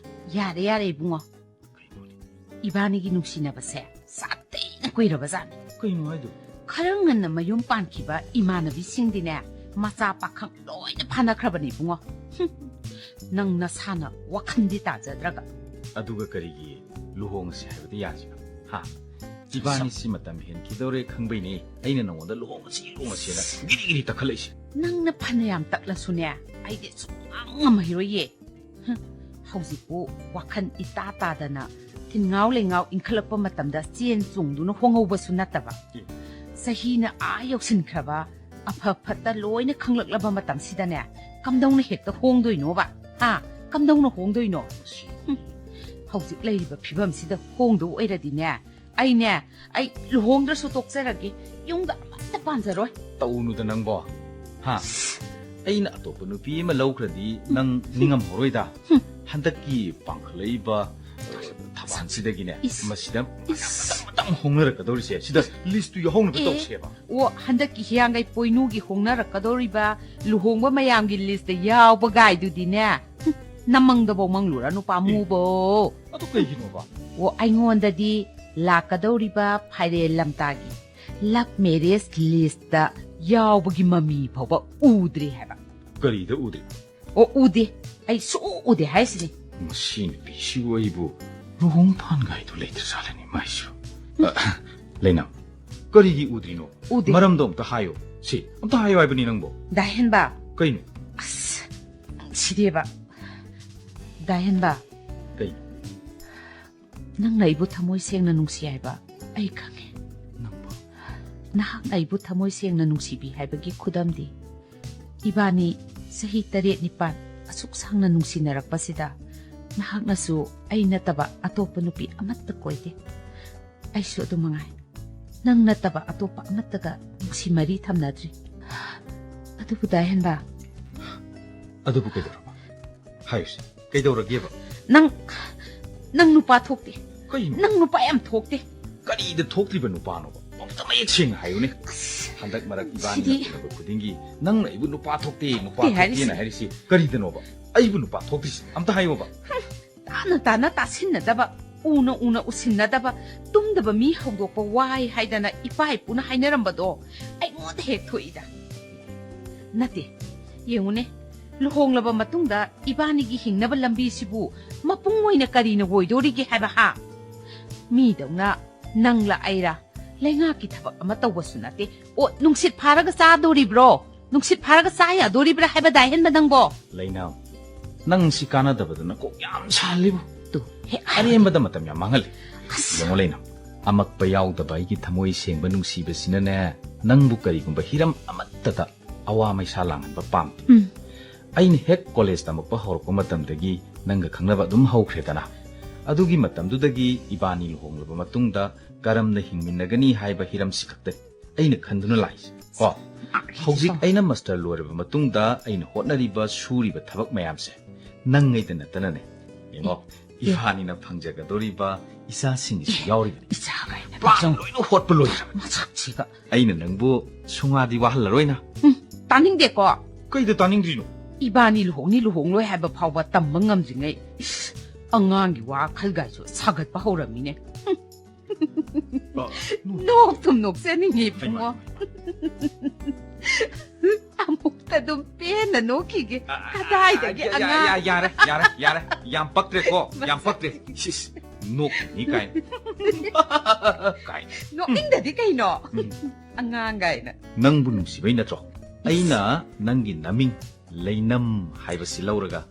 ꯌꯥꯔꯦ, ꯌꯥꯔꯦ, ꯏꯕꯨꯡꯉꯣ꯫ ꯀꯩꯅꯣꯅꯦ? ꯏꯕꯥꯅꯤꯒꯤ ꯅꯨꯡꯁꯤꯅꯕꯁꯦ ꯁꯥꯊꯤꯅ ꯀꯨꯏꯔꯕꯖꯥꯠꯅꯤ꯫ ꯀꯩꯅꯣ ꯍꯥꯏꯗꯣ? ꯈꯔ ꯉꯟꯅ ꯃꯌꯨꯝ ꯄꯥꯟꯈꯤꯕ ꯏꯃꯥꯟꯅꯕꯤꯁꯤꯡꯗꯤꯅꯦ, ꯃꯆꯥ ꯄꯥꯈꯪ ꯂꯣꯏꯅ ꯐꯥꯅꯈ꯭ꯔꯕꯅꯤ, ꯏꯕꯨꯡꯉꯣ꯫ ꯍꯨꯝ, ꯅꯪ ꯅꯁꯥꯅ ꯋꯥꯈꯜꯗꯤ ꯇꯥꯖꯗ꯭ꯔꯒ꯫ ꯑꯗꯨꯒ ꯀꯔꯤꯒꯤ ꯂꯨꯍꯣꯡꯉꯁꯤ ꯍꯥꯏꯕꯗꯤ ꯌꯥꯁꯤꯕ? ꯍꯥ? ꯏꯕꯥꯅꯤꯁꯤ ꯃꯇꯝ ꯍꯦꯟꯈꯤꯗꯧꯔꯦ ꯈꯪꯕꯩꯅꯦ ꯑꯩꯅ ꯅꯉꯣꯟꯗ ꯂꯨꯍꯣꯡꯉꯁꯤ, ꯂꯨꯍꯣꯡꯉꯁꯤꯅ ꯒꯤꯔꯤ ꯒꯤꯔꯤ ꯇꯛꯈꯠꯂꯛꯏꯁꯦ꯫ ꯅꯪꯅ ꯐꯅꯌꯥꯝ ꯇꯛꯂꯁꯨꯅꯦ, ꯑꯩꯗꯤ ꯁꯨꯡꯉꯝ ꯉꯝꯃꯍꯤꯔꯣꯏꯌꯦ꯫ ꯍꯨꯝ, ꯍꯧꯖꯤꯛꯄꯨ ꯋꯥꯈꯜ ꯏꯇꯥ ꯇꯥꯗꯅ ꯊꯤꯟꯉꯥꯎ ꯂꯩꯉꯥꯎ ꯏꯟꯈꯠꯂꯛꯄ ꯃꯇꯝꯗ ꯆꯦꯟ ꯆꯣꯡꯗꯨꯅ ꯍꯣꯡꯍꯧꯕꯁꯨ ꯅꯠꯇꯕ꯫ ꯑꯦ꯫ ꯆꯍꯤꯅ ꯑꯥ ꯌꯧꯁꯤꯟꯈ꯭ꯔꯕ ꯑꯐ ꯐꯠꯇ ꯂꯣꯏꯅ ꯈꯪꯂꯛꯂꯕ ꯃꯇꯝꯁꯤꯗꯅꯦ, ꯀꯝꯗꯧꯅ ꯍꯦꯛꯇ ꯍꯣꯡꯗꯣꯏꯅꯣꯕ? ꯍꯥ? ꯀꯝꯗꯧꯅ ꯍꯣꯡꯗꯣꯏꯅꯣ? ꯍꯨꯝ, ꯍꯧꯖꯤꯛ ꯂꯩꯔꯤꯕ ꯐꯤꯕꯝꯁꯤꯗ ꯍꯣꯡꯗꯧ ꯑꯣꯏꯔꯗꯤꯅꯦ, ꯑꯩꯅꯦ, ꯑꯩ ꯂꯨꯍꯣꯡꯗ꯭ꯔꯁꯨ ꯇꯣꯛꯆꯔꯒꯦ, ꯌꯨꯝꯒ ꯑꯃꯠꯇ ꯄꯥꯟꯖꯔꯣꯏ꯫ ꯇꯧꯅꯨꯗ ꯅꯪꯕꯣ꯫ ꯍꯥ? ꯑꯩꯅ ꯑꯇꯣꯞꯄ ꯅꯨꯄꯤ ꯑꯃ ꯂꯧꯈ꯭ꯔꯗꯤ ꯅꯪ ꯅꯤꯡꯉꯝꯃꯔꯣꯏꯗ꯫ ꯍꯨꯝ꯫ ꯍꯟꯗꯛꯀꯤ ꯄꯥꯡꯈꯠꯂꯛꯏꯕ ꯊꯧꯕꯥꯜꯁꯤꯗꯒꯤꯅꯦ, ꯏꯁ꯫ ꯃꯁꯤꯗ ꯃꯊꯪ, ꯏꯁ꯫ ꯃꯊꯪ, ꯃꯊꯪ ꯍꯣꯡꯅꯔꯛꯀꯗꯧꯔꯤꯁꯦ, ꯁꯤꯗ list ꯇꯨ ꯌꯥꯎꯍꯧꯅꯕ ꯑꯦ꯫ ꯇꯧꯁꯦꯕ꯫ ꯑꯣ, ꯍꯟꯗꯛꯀꯤ ꯍꯤꯌꯥꯡꯒꯩ ꯄꯣꯏꯅꯨꯒꯤ ꯍꯣꯡꯅꯔꯛꯀꯗꯧꯔꯤꯕ ꯂꯨꯍꯣꯡꯕ ꯃꯌꯥꯝꯒꯤ list ꯇ ꯌꯥꯎꯕ ꯒꯥꯏꯗꯨꯗꯤꯅꯦ, ꯍꯨꯝ, ꯅꯃꯪꯗꯐꯧ ꯃꯪꯂꯨꯔꯅꯨ ꯄꯥꯝꯃꯨꯕꯣ꯫ ꯑꯗꯨ ꯀꯩꯒꯤꯅꯣꯕ? ꯑꯣ, ꯑꯩꯉꯣꯟꯗꯗꯤ ꯂꯥꯛꯀꯗꯧꯔꯤꯕ ꯐꯥꯏꯔꯦꯜ ꯂꯝꯇꯥꯒꯤ love marriage list ꯇ ꯌꯥꯎꯕꯒꯤ ꯃꯃꯤ ꯐꯥꯎꯕ ꯎꯗ꯭ꯔꯤ ꯍꯥꯏꯕ꯫ ꯀꯔꯤꯗ ꯎꯗ꯭ꯔꯤ? ꯑꯣ, ꯎꯗꯦ꯫ ꯑꯩ ꯁꯨꯛꯎ ꯎꯗꯦ ꯍꯥꯏꯁꯤꯅꯤ꯫ ꯃꯁꯤ ꯅꯨꯄꯤꯁꯤꯕꯨ ꯑꯩꯕꯨ ꯂꯨꯍꯣꯡ ꯐꯥꯟꯒꯥꯏꯗꯨ ꯂꯩꯇ꯭ꯔꯖꯥꯠꯂꯅꯤ ꯃꯥꯏꯁꯨ꯫ ꯑ, ꯂꯩꯅꯥꯝ, ꯀꯔꯤꯒꯤ ꯎꯗ꯭ꯔꯤꯅꯣ? ꯎꯗꯦ꯫ ꯃꯔꯝꯗꯣ ꯑꯝꯇ ꯍꯥꯏꯌꯣ꯫ ꯁꯤ, ꯑꯝꯇ ꯍꯥꯏꯌꯣ ꯍꯥꯏꯕꯅꯤ ꯅꯪꯕꯣ꯫ ꯗꯥ ꯍꯦꯟꯕ꯫ ꯀꯩꯅꯣ? ꯑꯁ, ꯁꯤꯗꯦꯕ꯫ ꯗꯥ ꯍꯦꯟꯕ꯫ ꯀꯩ? ꯅꯪꯅ ꯑꯩꯕꯨ ꯊꯃꯣꯏ ꯁꯦꯡꯅ ꯅꯨꯡꯁꯤ ꯍꯥꯏꯕ ꯑꯩ ꯈꯪꯉꯦ꯫ ꯅꯪꯕꯨ? ꯅꯍꯥꯛꯅ ꯑꯩꯕꯨ ꯊꯃꯣꯏ ꯁꯦꯡꯅ ꯅꯨꯡꯁꯤꯕꯤ ꯍꯥꯏꯕꯒꯤ ꯈꯨꯗꯝꯗꯤ ꯏꯕꯥꯅꯤ ꯆꯍꯤ ꯇꯔꯦꯠ ꯅꯤꯄꯥꯟ ꯑꯁꯨꯛ ꯁꯥꯡꯅ ꯅꯨꯡꯁꯤꯅꯔꯛꯄꯁꯤꯗ ꯅꯍꯥꯛꯅꯁꯨ ꯑꯩ ꯅꯠꯇꯕ ꯑꯇꯣꯞꯄ ꯅꯨꯄꯤ ꯑꯃꯠꯇ ꯀꯣꯏꯗꯦ꯫ ꯑꯩꯁꯨ ꯑꯗꯨ ꯃꯉꯥꯏ꯫ ꯅꯪ ꯅꯠꯇꯕ ꯑꯇꯣꯞꯄ ꯑꯃꯠꯇꯒ ꯅꯨꯡꯁꯤ ꯃꯔꯤ ꯊꯝꯅꯗ꯭ꯔꯤ꯫ ꯑꯗꯨꯕꯨ ꯗꯥ ꯍꯦꯟꯕ꯫ ꯑꯗꯨꯕꯨ ꯀꯩꯗꯧꯔꯕ? ꯍꯥꯏꯌꯨꯁꯦ, ꯀꯩꯗꯧꯔꯒꯦꯕ? ꯅꯪ, ꯅꯪ ꯅꯨꯄꯥ ꯊꯣꯛꯇꯦ꯫ ꯀꯩꯅꯣ? ꯅꯪ ꯅꯨꯄꯥ ꯌꯥꯝ ꯊꯣꯛꯇꯦ꯫ ꯀꯔꯤꯗ ꯊꯣꯛꯇ꯭ꯔꯤꯕ ꯅꯨꯄꯥꯅꯣꯕ? ꯑꯝꯇ ꯃꯌꯦꯛ ꯁꯦꯡꯅ ꯍꯥꯏꯌꯨꯅꯦ꯫ ꯑꯁ, ꯍꯟꯗꯛ ꯃꯔꯛ ꯏꯕꯥꯅꯤꯅ ꯁꯤꯗꯤ ꯎꯅꯕ ꯈꯨꯗꯤꯡꯒꯤ ꯅꯪꯅ ꯑꯩꯕꯨ ꯅꯨꯄꯥ ꯊꯣꯛꯇꯦ, ꯅꯨꯄꯥ ꯊꯣꯛꯇꯦ ꯊꯣꯛꯇꯦꯅ ꯍꯥꯏꯔꯤꯁꯦ꯫ ꯍꯥꯏꯔꯤꯁꯤ ꯀꯔꯤꯗꯅꯣꯕ? ꯑꯩꯕꯨ ꯅꯨꯄꯥ ꯊꯣꯛꯇ꯭ꯔꯤꯁꯤ ꯑꯝꯇ ꯍꯥꯏꯌꯣꯕ꯫ ꯍꯨꯝ, ꯇꯥꯅ ꯇꯥꯅ ꯇꯥꯁꯤꯟꯅꯗꯕ, ꯎꯅ ꯎꯅ ꯎꯁꯤꯟꯅꯗꯕ, ꯇꯨꯝꯗꯕ ꯃꯤ ꯍꯧꯗꯣꯛꯄ ꯋꯥꯏ ꯍꯥꯏꯗꯅ ꯏꯄꯥ ꯏꯄꯨꯅ ꯍꯥꯏꯅꯔꯝꯕꯗꯣ ꯑꯩꯉꯣꯟꯗ ꯍꯦꯛ ꯊꯣꯛꯏꯗ꯫ ꯅꯠꯇꯦ, ꯌꯦꯡꯉꯨꯅꯦ, ꯂꯨꯍꯣꯡꯂꯕ ꯃꯇꯨꯡꯗ ꯏꯕꯥꯅꯤꯒꯤ ꯍꯤꯡꯅꯕ ꯂꯝꯕꯤꯁꯤꯕꯨ ꯃꯄꯨꯡ ꯑꯣꯏꯅ ꯀꯔꯤꯅ ꯑꯣꯏꯗꯣꯔꯤꯒꯦ ꯍꯥꯏꯕ, ꯍꯥ? ꯃꯤꯗꯧꯅ ꯅꯪꯂ ꯑꯩꯔ ꯂꯩꯉꯥꯛꯀꯤ ꯊꯕꯛ ꯑꯃ ꯇꯧꯕꯁꯨ ꯅꯠꯇꯦ꯫ ꯑꯣ, ꯅꯨꯡꯁꯤꯠ ꯐꯥꯔꯒ ꯆꯥꯗꯣꯔꯤꯕ꯭ꯔꯣ? ꯅꯨꯡꯁꯤꯠ ꯐꯥꯔꯒ ꯆꯥ ꯌꯥꯗꯣꯔꯤꯕ꯭ꯔꯥ ꯍꯥꯏꯕ ꯗꯥ ꯍꯦꯟꯕ ꯅꯪꯕꯣ? ꯂꯩꯅꯥꯝ, ꯅꯪ ꯁꯤ ꯀꯥꯟꯅꯗꯕꯗꯨꯅ ꯀꯣꯛ ꯌꯥꯝ ꯁꯥꯍꯜꯂꯤꯕꯨ꯫ ꯇꯨ, ꯍꯦꯛ ꯍꯥꯏꯔꯨꯗꯦ꯫ ꯑꯔꯦꯝꯕꯗ ꯃꯇꯝ ꯌꯥꯝ ꯃꯥꯡꯍꯜꯂꯤ꯫ ꯑꯁ꯫ ꯌꯦꯡꯉꯣ ꯂꯩꯅꯥꯝ, ꯑꯃꯛꯄ ꯌꯥꯎꯗꯕ ꯑꯩꯒꯤ ꯊꯃꯣꯏ ꯁꯦꯡꯕ ꯅꯨꯡꯁꯤꯕꯁꯤꯅꯅꯦ, ꯅꯪꯕꯨ ꯀꯔꯤꯒꯨꯝꯕ ꯍꯤꯔꯝ ꯑꯃꯠꯇꯗ ꯑꯋꯥ ꯃꯩꯁꯥ ꯂꯥꯡꯍꯟꯕ ꯄꯥꯝꯗꯦ꯫ ꯎꯝ꯫ ꯑꯩꯅ ꯍꯦꯛ ꯀꯣꯂꯦꯖ ꯇꯝꯃꯛꯄ ꯍꯧꯔꯛꯄ ꯃꯇꯝꯗꯒꯤ ꯅꯪꯒ ꯈꯪꯅꯕ ꯑꯗꯨꯝ ꯍꯧꯈ꯭ꯔꯦꯗꯅ꯫ ꯑꯗꯨꯒꯤ ꯃꯇꯝꯗꯨꯗꯒꯤ ꯏꯕꯥꯅꯤ ꯂꯨꯍꯣꯡꯂꯕ ꯃꯇꯨꯡꯗ ꯀꯔꯝꯅ ꯍꯤꯡꯃꯤꯟꯅꯒꯅꯤ ꯍꯥꯏꯕ ꯍꯤꯔꯝꯁꯤ ꯈꯛꯇꯅꯤ ꯑꯩꯅ ꯈꯟꯗꯨꯅ ꯂꯥꯛꯏꯁꯦ꯫ ꯀꯣ, ꯍꯧꯖꯤꯛ ꯑꯩꯅ ꯃꯥꯁꯇꯔ ꯂꯣꯏꯔꯕ ꯃꯇꯨꯡꯗ ꯑꯩꯅ ꯍꯣꯠꯅꯔꯤꯕ, ꯁꯨꯔꯤꯕ ꯊꯕꯛ ꯃꯌꯥꯝꯁꯦ ꯅꯪꯉꯩꯗ ꯅꯠꯇꯅꯅꯦ꯫ ꯌꯦꯡꯉꯣ, ꯑꯦ꯫ ꯏꯕꯥꯅꯤꯅ ꯐꯪꯖꯒꯗꯧꯔꯤꯕ ꯏꯆꯥꯁꯤꯡꯒꯤꯁꯨ ꯑꯦ, ꯌꯥꯎꯔꯤꯕꯅꯤ꯫ ꯏꯆꯥ ꯀꯥꯏꯅ ꯄ꯭ꯂꯥꯟ ꯄꯥꯈꯪ ꯂꯣꯏꯅ ꯍꯣꯠꯄ ꯂꯣꯏꯈ꯭ꯔꯕꯅꯤ꯫ ꯃꯁꯛꯁꯤꯒ꯫ ꯑꯩꯅ ꯅꯪꯕꯨ ꯁꯨꯡꯋꯥꯗꯤ ꯋꯥꯍꯜꯂꯔꯣꯏꯅ꯫ ꯎꯝ, ꯇꯥꯅꯤꯡꯗꯦꯀꯣ꯫ ꯀꯩꯗ ꯇꯥꯅꯤꯡꯗ꯭ꯔꯤꯅꯣ? ꯏꯕꯥꯅꯤ ꯂꯨꯍꯣꯡꯅꯤ ꯂꯨꯍꯣꯡꯂꯣꯏ ꯍꯥꯏꯕ ꯐꯥꯎꯕ ꯇꯝꯕ ꯉꯝꯗ꯭ꯔꯤꯉꯩ, ꯏꯁ, ꯑꯉꯥꯡꯒꯤ ꯋꯥꯈꯜꯒꯥꯏꯁꯨ ꯁꯥꯒꯠꯄ ꯍꯧꯔꯝꯃꯤꯅꯦ꯫ ꯍꯨꯝ꯫ ꯑ, ꯅꯣꯛ꯫ ꯅꯣꯛ ꯊꯨꯝ ꯅꯣꯛꯆꯅꯤꯡꯉꯤ, ꯍꯩꯃꯥ꯫ ꯏꯕꯨꯡꯉꯣ꯫ ꯑꯃꯨꯛ ꯑꯗꯨꯝ ꯄꯦꯟꯅ ꯅꯣꯛꯈꯤꯒꯦ꯫ ꯀꯗꯥꯏꯗꯒꯤ ꯑꯉꯥꯡ? ꯌꯥꯔꯦ, ꯌꯥꯔꯦ, ꯌꯥꯔꯦ꯫ ꯌꯥꯝ ꯄꯛꯇ꯭ꯔꯦꯀꯣ, ꯌꯥꯝ ꯄꯛꯇ꯭ꯔꯦ꯫ ꯁꯤꯁ, ꯅꯣꯛꯈꯤꯅꯤ ꯀꯥꯏꯅ꯫ ꯀꯥꯏꯅ꯫ ꯅꯣꯛꯅꯤꯡꯗꯗꯤ ꯀꯩꯅꯣ? ꯎꯝ꯫ ꯑꯉꯥꯡ ꯀꯥꯏꯅ꯫ ꯅꯪꯕꯨ ꯅꯨꯡꯁꯤꯕꯩ ꯅꯠꯇ꯭ꯔꯣ ꯑꯩꯅ ꯅꯪꯒꯤ ꯅꯃꯤꯡ ꯂꯩꯅꯝ ꯍꯥꯏꯕꯁꯤ ꯂꯧꯔꯒ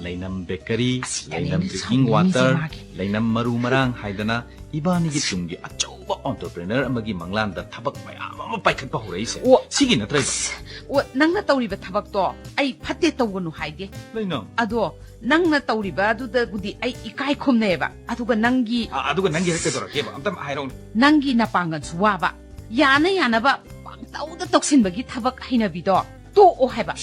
ꯂꯩꯅꯝ ꯕꯦꯀꯔꯤ, ꯑꯁꯤꯗꯅꯦ ꯂꯩꯅꯝ ꯑꯩꯅ ꯗ꯭ꯔꯤꯡꯀꯤꯡ ꯁꯥꯎꯅꯤꯡꯉꯤꯁꯦ ꯋꯥꯇꯔ, ꯃꯥꯒꯤ꯫ ꯂꯩꯅꯝ ꯃꯔꯨ ꯃꯔꯥꯡ ꯍꯥꯏꯗꯅ ꯏꯕꯥꯅꯤꯒꯤ ꯇꯨꯡꯒꯤ ꯑꯆꯧꯕ ꯑꯣꯟꯇꯔꯄ꯭ꯔꯦꯅꯔ ꯑꯃꯒꯤ ꯃꯪꯂꯥꯟꯗ ꯊꯕꯛ ꯃꯌꯥꯝ ꯑꯃ ꯄꯥꯏꯈꯠꯄ ꯍꯧꯔꯛꯏꯁꯦ? ꯑꯣ꯫ ꯁꯤꯒꯤ ꯅꯠꯇ꯭ꯔ ꯏꯕ? ꯑꯣ, ꯅꯪꯅ ꯇꯧꯔꯤꯕ ꯊꯕꯛꯇꯣ ꯑꯩ ꯐꯠꯇꯦ ꯇꯧꯒꯅꯨ ꯍꯥꯏꯗꯦ꯫ ꯂꯩꯅꯝ꯫ ꯑꯗꯣ ꯅꯪꯅ ꯇꯧꯔꯤꯕ ꯑꯗꯨꯗꯕꯨꯗꯤ ꯑꯩ ꯏꯀꯥꯏ ꯈꯨꯝꯅꯩꯑꯕ꯫ ꯑꯗꯨꯒ ꯅꯪꯒꯤ ꯑ, ꯑꯗꯨꯒ ꯅꯪꯒꯤ ꯍꯥꯏꯔꯛꯀꯗꯧꯔꯒꯦꯕ? ꯑꯝꯇ ꯍꯥꯏꯔꯛꯎꯅꯦ꯫ ꯅꯪꯒꯤ ꯅꯄꯥꯡꯒꯜꯁꯨ ꯋꯥꯕ, ꯌꯥꯅ ꯌꯥꯅꯕ ꯄꯪꯇꯧꯗ ꯇꯧꯁꯤꯟꯕꯒꯤ ꯊꯕꯛ ꯍꯩꯅꯕꯤꯗꯣ ꯇꯣꯛꯑꯣ ꯍꯥꯏꯕ꯫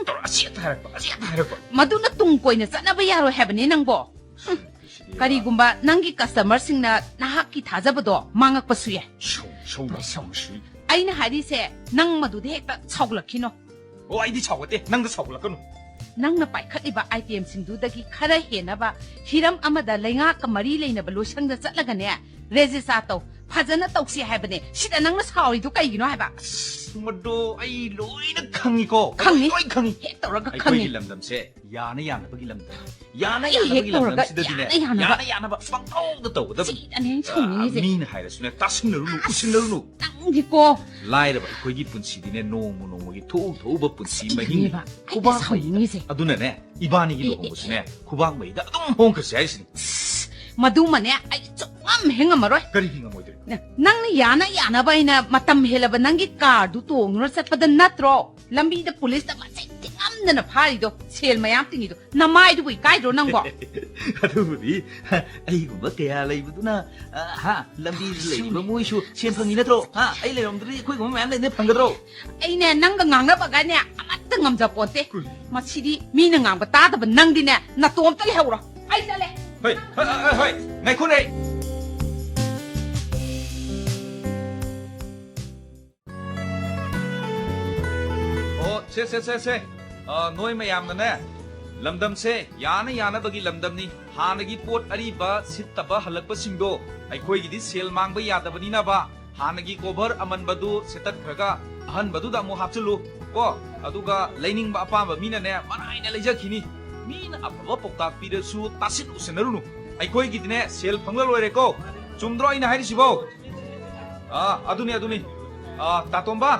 ꯇꯧꯔ ꯑꯁꯤ ꯍꯦꯛꯇ ꯍꯥꯏꯔꯛꯄ, ꯑꯁꯤ ꯍꯦꯛꯇ ꯍꯥꯏꯔꯛꯄ꯫ ꯃꯗꯨꯅ ꯇꯨꯡ ꯀꯣꯏꯅ ꯆꯠꯅꯕ ꯌꯥꯔꯣꯏ ꯍꯥꯏꯕꯅꯦ ꯅꯪꯕꯣ꯫ ꯁꯤꯗꯤ ꯀꯔꯤꯒꯨꯝꯕ ꯅꯪꯒꯤ ꯀꯁꯇꯃꯔꯁꯤꯡꯅ ꯅꯍꯥꯛꯀꯤ ꯊꯥꯖꯕꯗꯣ ꯃꯥꯡꯉꯛꯄꯁꯨ ꯌꯥꯏ꯫ ꯁꯧ-, ꯁꯧ-, ꯁꯧ-, ꯁꯧ-, ꯁꯧ-, ꯑꯩꯅ ꯍꯥꯏꯔꯤꯁꯦ ꯅꯪ ꯃꯗꯨꯗ ꯍꯦꯛꯇ ꯁꯥꯎꯒꯠꯂꯛꯈꯤꯅꯣ꯫ ꯑꯣ, ꯑꯩꯗꯤ ꯁꯥꯎꯒꯠꯇꯦ, ꯅꯪꯗ ꯁꯥꯎꯒꯠꯂꯛꯀꯅꯨ꯫ ꯅꯪꯅ ꯄꯥꯏꯈꯠꯂꯤꯕ ꯑꯥꯏꯇꯦꯝꯁꯤꯡꯗꯨꯗꯒꯤ ꯈꯔ ꯍꯦꯟꯅꯕ ꯍꯤꯔꯝ ꯑꯃꯗ ꯂꯩꯉꯥꯛꯀ ꯃꯔꯤ ꯂꯩꯅꯕ ꯂꯣꯏꯁꯪꯗ ꯆꯠꯂꯒꯅꯦ, ꯔꯦꯖꯤꯁꯇꯥꯔ ꯇꯧ, ꯐꯖꯅ ꯇꯧꯁꯤ ꯍꯥꯏꯕꯅꯦ꯫ ꯁꯤꯗ ꯅꯪꯅ ꯁꯥꯎꯔꯤꯗꯨ ꯀꯩꯒꯤꯅꯣ ꯍꯥꯏꯕ? ꯑꯁ, ꯃꯗꯣ ꯑꯩ ꯂꯣꯏꯅ ꯈꯪꯉꯤꯀꯣ, ꯈꯪꯉꯤ꯫ ꯂꯣꯏ ꯈꯪꯉꯤ꯫ ꯍꯦꯛ ꯇꯧꯔꯒ ꯑꯩꯈꯣꯏꯒꯤ ꯈꯪꯉꯤ꯫ ꯂꯝꯗꯝꯁꯦ ꯌꯥꯅ ꯌꯥꯅꯕꯒꯤ ꯂꯝꯗꯝ, ꯌꯥꯅ ꯑꯩ ꯍꯦꯛ ꯌꯥꯅꯕꯒꯤ ꯇꯧꯔꯒ ꯂꯝꯗꯝꯁꯤꯗꯗꯤꯅꯦ, ꯌꯥꯅ ꯌꯥꯅꯕ꯫ ꯌꯥꯅ ꯌꯥꯅꯕ ꯄꯪꯇꯧꯗ ꯇꯧꯒꯗꯕꯅꯤ꯫ ꯁꯤꯗꯅꯦ ꯑꯩꯅ ꯁꯥꯎꯅꯤꯡꯉꯤꯁꯦ꯫ ꯑ, ꯃꯤꯅ ꯍꯥꯏꯔꯁꯨꯅꯦ, ꯇꯥꯁꯤꯟꯅꯔꯨꯅꯨ, ꯎꯁꯤꯟꯅꯔꯨꯅꯨ꯫ ꯅꯪꯗꯤꯀꯣ꯫ ꯂꯥꯏꯔꯕ ꯑꯩꯈꯣꯏꯒꯤ ꯄꯨꯟꯁꯤꯗꯤꯅꯦ, ꯅꯣꯡꯃ ꯅꯣꯡꯃꯒꯤ ꯊꯣꯛꯎ ꯊꯣꯛꯎꯕ ꯄꯨꯟꯁꯤ ꯃꯍꯤꯡ꯫ ꯑꯗꯨꯅꯦꯕ ꯑꯩꯅ ꯈꯨꯕꯥꯛ ꯃꯩꯗ꯫ ꯁꯥꯎꯅꯤꯡꯉꯤꯁꯦ꯫ ꯑꯗꯨꯅꯅꯦ, ꯏꯕꯥꯅꯤꯒꯤ ꯑꯦ, ꯑꯦ, ꯂꯨꯍꯣꯡꯕꯁꯤꯅꯦ, ꯑꯦ꯫ ꯈꯨꯕꯥꯛ ꯃꯩꯗ ꯑꯗꯨꯝ ꯍꯣꯡꯈ꯭ꯔꯁꯦ ꯍꯥꯏꯁꯤꯅꯤ꯫ ꯑꯁ, ꯃꯗꯨꯃꯅꯦ ꯑꯩ ꯁꯨꯡꯉꯝ ꯍꯦꯛ ꯉꯝꯃꯔꯣꯏ꯫ ꯀꯔꯤꯒꯤ ꯉꯝꯃꯣꯏꯗꯣꯏꯅꯣ? ꯅ-, ꯅꯪꯅ ꯌꯥꯅ ꯌꯥꯅꯕ ꯑꯩꯅ ꯃꯇꯝ ꯍꯦꯜꯂꯕ ꯅꯪꯒꯤ ꯀꯥꯔꯗꯨ ꯇꯣꯡꯗꯨꯅ ꯆꯠꯄꯗ ꯅꯠꯇ꯭ꯔꯣ ꯂꯝꯕꯤꯗ ꯄꯨꯂꯤꯁꯇ ꯃꯁꯤꯡ ꯊꯤꯉꯝꯗꯅ ꯐꯥꯔꯤꯗꯣ? ꯁꯦꯜ ꯃꯌꯥꯝ ꯇꯤꯡꯉꯤꯗꯣ ꯅꯃꯥꯏꯗꯨꯕꯨ ꯏꯀꯥꯏꯗ꯭ꯔꯣ ꯅꯪꯕꯣ? ꯑꯗꯨꯕꯨꯗꯤ ꯑꯩꯒꯨꯝꯕ ꯀꯌꯥ ꯂꯩꯕꯗꯨꯅ, ꯑ, ꯍꯥ, ꯂꯝꯕꯤꯗ ꯂꯩꯔꯤꯕ ꯃꯣꯏꯁꯨ ꯁꯦꯟ ꯐꯪꯉꯤ ꯅꯠꯇ꯭ꯔꯣ? ꯍꯥ, ꯑꯩ ꯂꯩꯔꯝꯗ꯭ꯔꯗꯤ ꯑꯩꯈꯣꯏꯒꯨꯝꯕ ꯃꯌꯥꯝ ꯂꯩꯗꯅ ꯐꯪꯒꯗ꯭ꯔꯣ? ꯑꯩꯅꯦ ꯅꯪꯒ ꯉꯥꯡꯅꯕꯒꯅꯦ ꯑꯃꯠꯇ ꯉꯝꯖꯄꯣꯟꯇꯦ꯫ ꯀꯔꯤ? ꯃꯁꯤꯗꯤ ꯃꯤꯅ ꯉꯥꯡꯕ ꯇꯥꯗꯕ ꯅꯪꯗꯤꯅꯦ ꯅꯇꯣꯝꯇ ꯂꯩꯍꯧꯔꯣ꯫ ꯑꯩ ꯆꯠꯂꯦ꯫ ꯍꯣꯏ, ꯍꯣꯏ, ꯍꯣꯏ, ꯍꯣꯏ, ꯉꯥꯏꯈꯣꯅꯦ꯫ ꯑꯣ, ꯁꯦ, ꯁꯦ, ꯁꯦ, ꯁꯦ꯫ ꯑ, ꯅꯣꯏ ꯃꯌꯥꯝꯅꯅꯦ, ꯂꯝꯗꯝꯁꯦ ꯌꯥꯅ ꯌꯥꯅꯕꯒꯤ ꯂꯝꯗꯝꯅꯤ꯫ ꯍꯥꯟꯅꯒꯤ ꯄꯣꯠ ꯑꯔꯤꯕ ꯁꯤꯠꯇꯕ ꯍꯜꯂꯛꯄꯁꯤꯡꯗꯣ ꯑꯩꯈꯣꯏꯒꯤꯗꯤ ꯁꯦꯜ ꯃꯥꯡꯕ ꯌꯥꯗꯕꯅꯤꯅꯕ, ꯍꯥꯟꯅꯒꯤ ꯀꯣꯚꯔ ꯑꯃꯟꯕꯗꯨ ꯁꯦꯠꯇꯠꯈ꯭ꯔꯒ ꯑꯍꯟꯕꯗꯨꯗ ꯑꯃꯨꯛ ꯍꯥꯞꯆꯤꯜꯂꯨ꯫ ꯀꯣ, ꯑꯗꯨꯒ ꯂꯩꯅꯤꯡꯕ ꯑꯄꯥꯝꯕ ꯃꯤꯅꯅꯦ ꯃꯔꯥꯏꯅ ꯂꯩꯖꯈꯤꯅꯤ꯫ ꯃꯤꯅ ꯑꯐꯕ ꯄꯥꯎꯇꯥꯛ ꯄꯤꯔꯁꯨ ꯇꯥꯁꯤꯟ ꯎꯁꯤꯟꯅꯔꯨꯅꯨ꯫ ꯑꯩꯈꯣꯏꯒꯤꯗꯤꯅꯦ ꯁꯦꯜ ꯐꯪꯂ ꯂꯣꯏꯔꯦꯀꯣ꯫ ꯆꯨꯝꯗ꯭ꯔꯣ ꯑꯩꯅ ꯍꯥꯏꯔꯤꯁꯤꯕꯣ? ꯑꯥ, ꯑꯗꯨꯅꯤ, ꯑꯗꯨꯅꯤ꯫ ꯑꯥ, ꯇꯥꯇꯣꯝꯕ,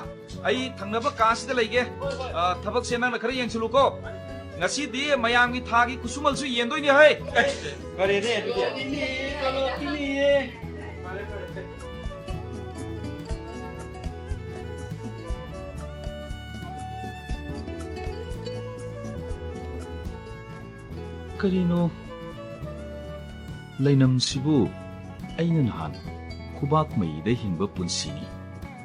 ꯑꯩ ꯊꯪꯅꯕ ꯀꯥꯁꯤꯗ ꯂꯩꯒꯦ꯫ ꯑꯥ, ꯊꯕꯛꯁꯦ ꯅꯪꯅ ꯈꯔ ꯌꯦꯡꯁꯤꯜꯂꯨꯀꯣ꯫ ꯉꯁꯤꯗꯤ ꯃꯌꯥꯝꯒꯤ ꯊꯥꯒꯤ ꯈꯨꯠꯁꯨꯃꯜꯁꯨ ꯌꯦꯟꯗꯣꯏꯅꯦ ꯍꯦ꯫ ꯐꯔꯦꯅꯦ ꯑꯗꯨꯗꯤ꯫ ꯀꯔꯤꯅꯣ? ꯂꯩꯅꯝꯁꯤꯕꯨ ꯑꯩꯅ ꯅꯍꯥꯟ ꯈꯨꯕꯥꯛ ꯃꯌꯤꯗ ꯍꯤꯡꯕ ꯄꯨꯟꯁꯤꯅꯤ,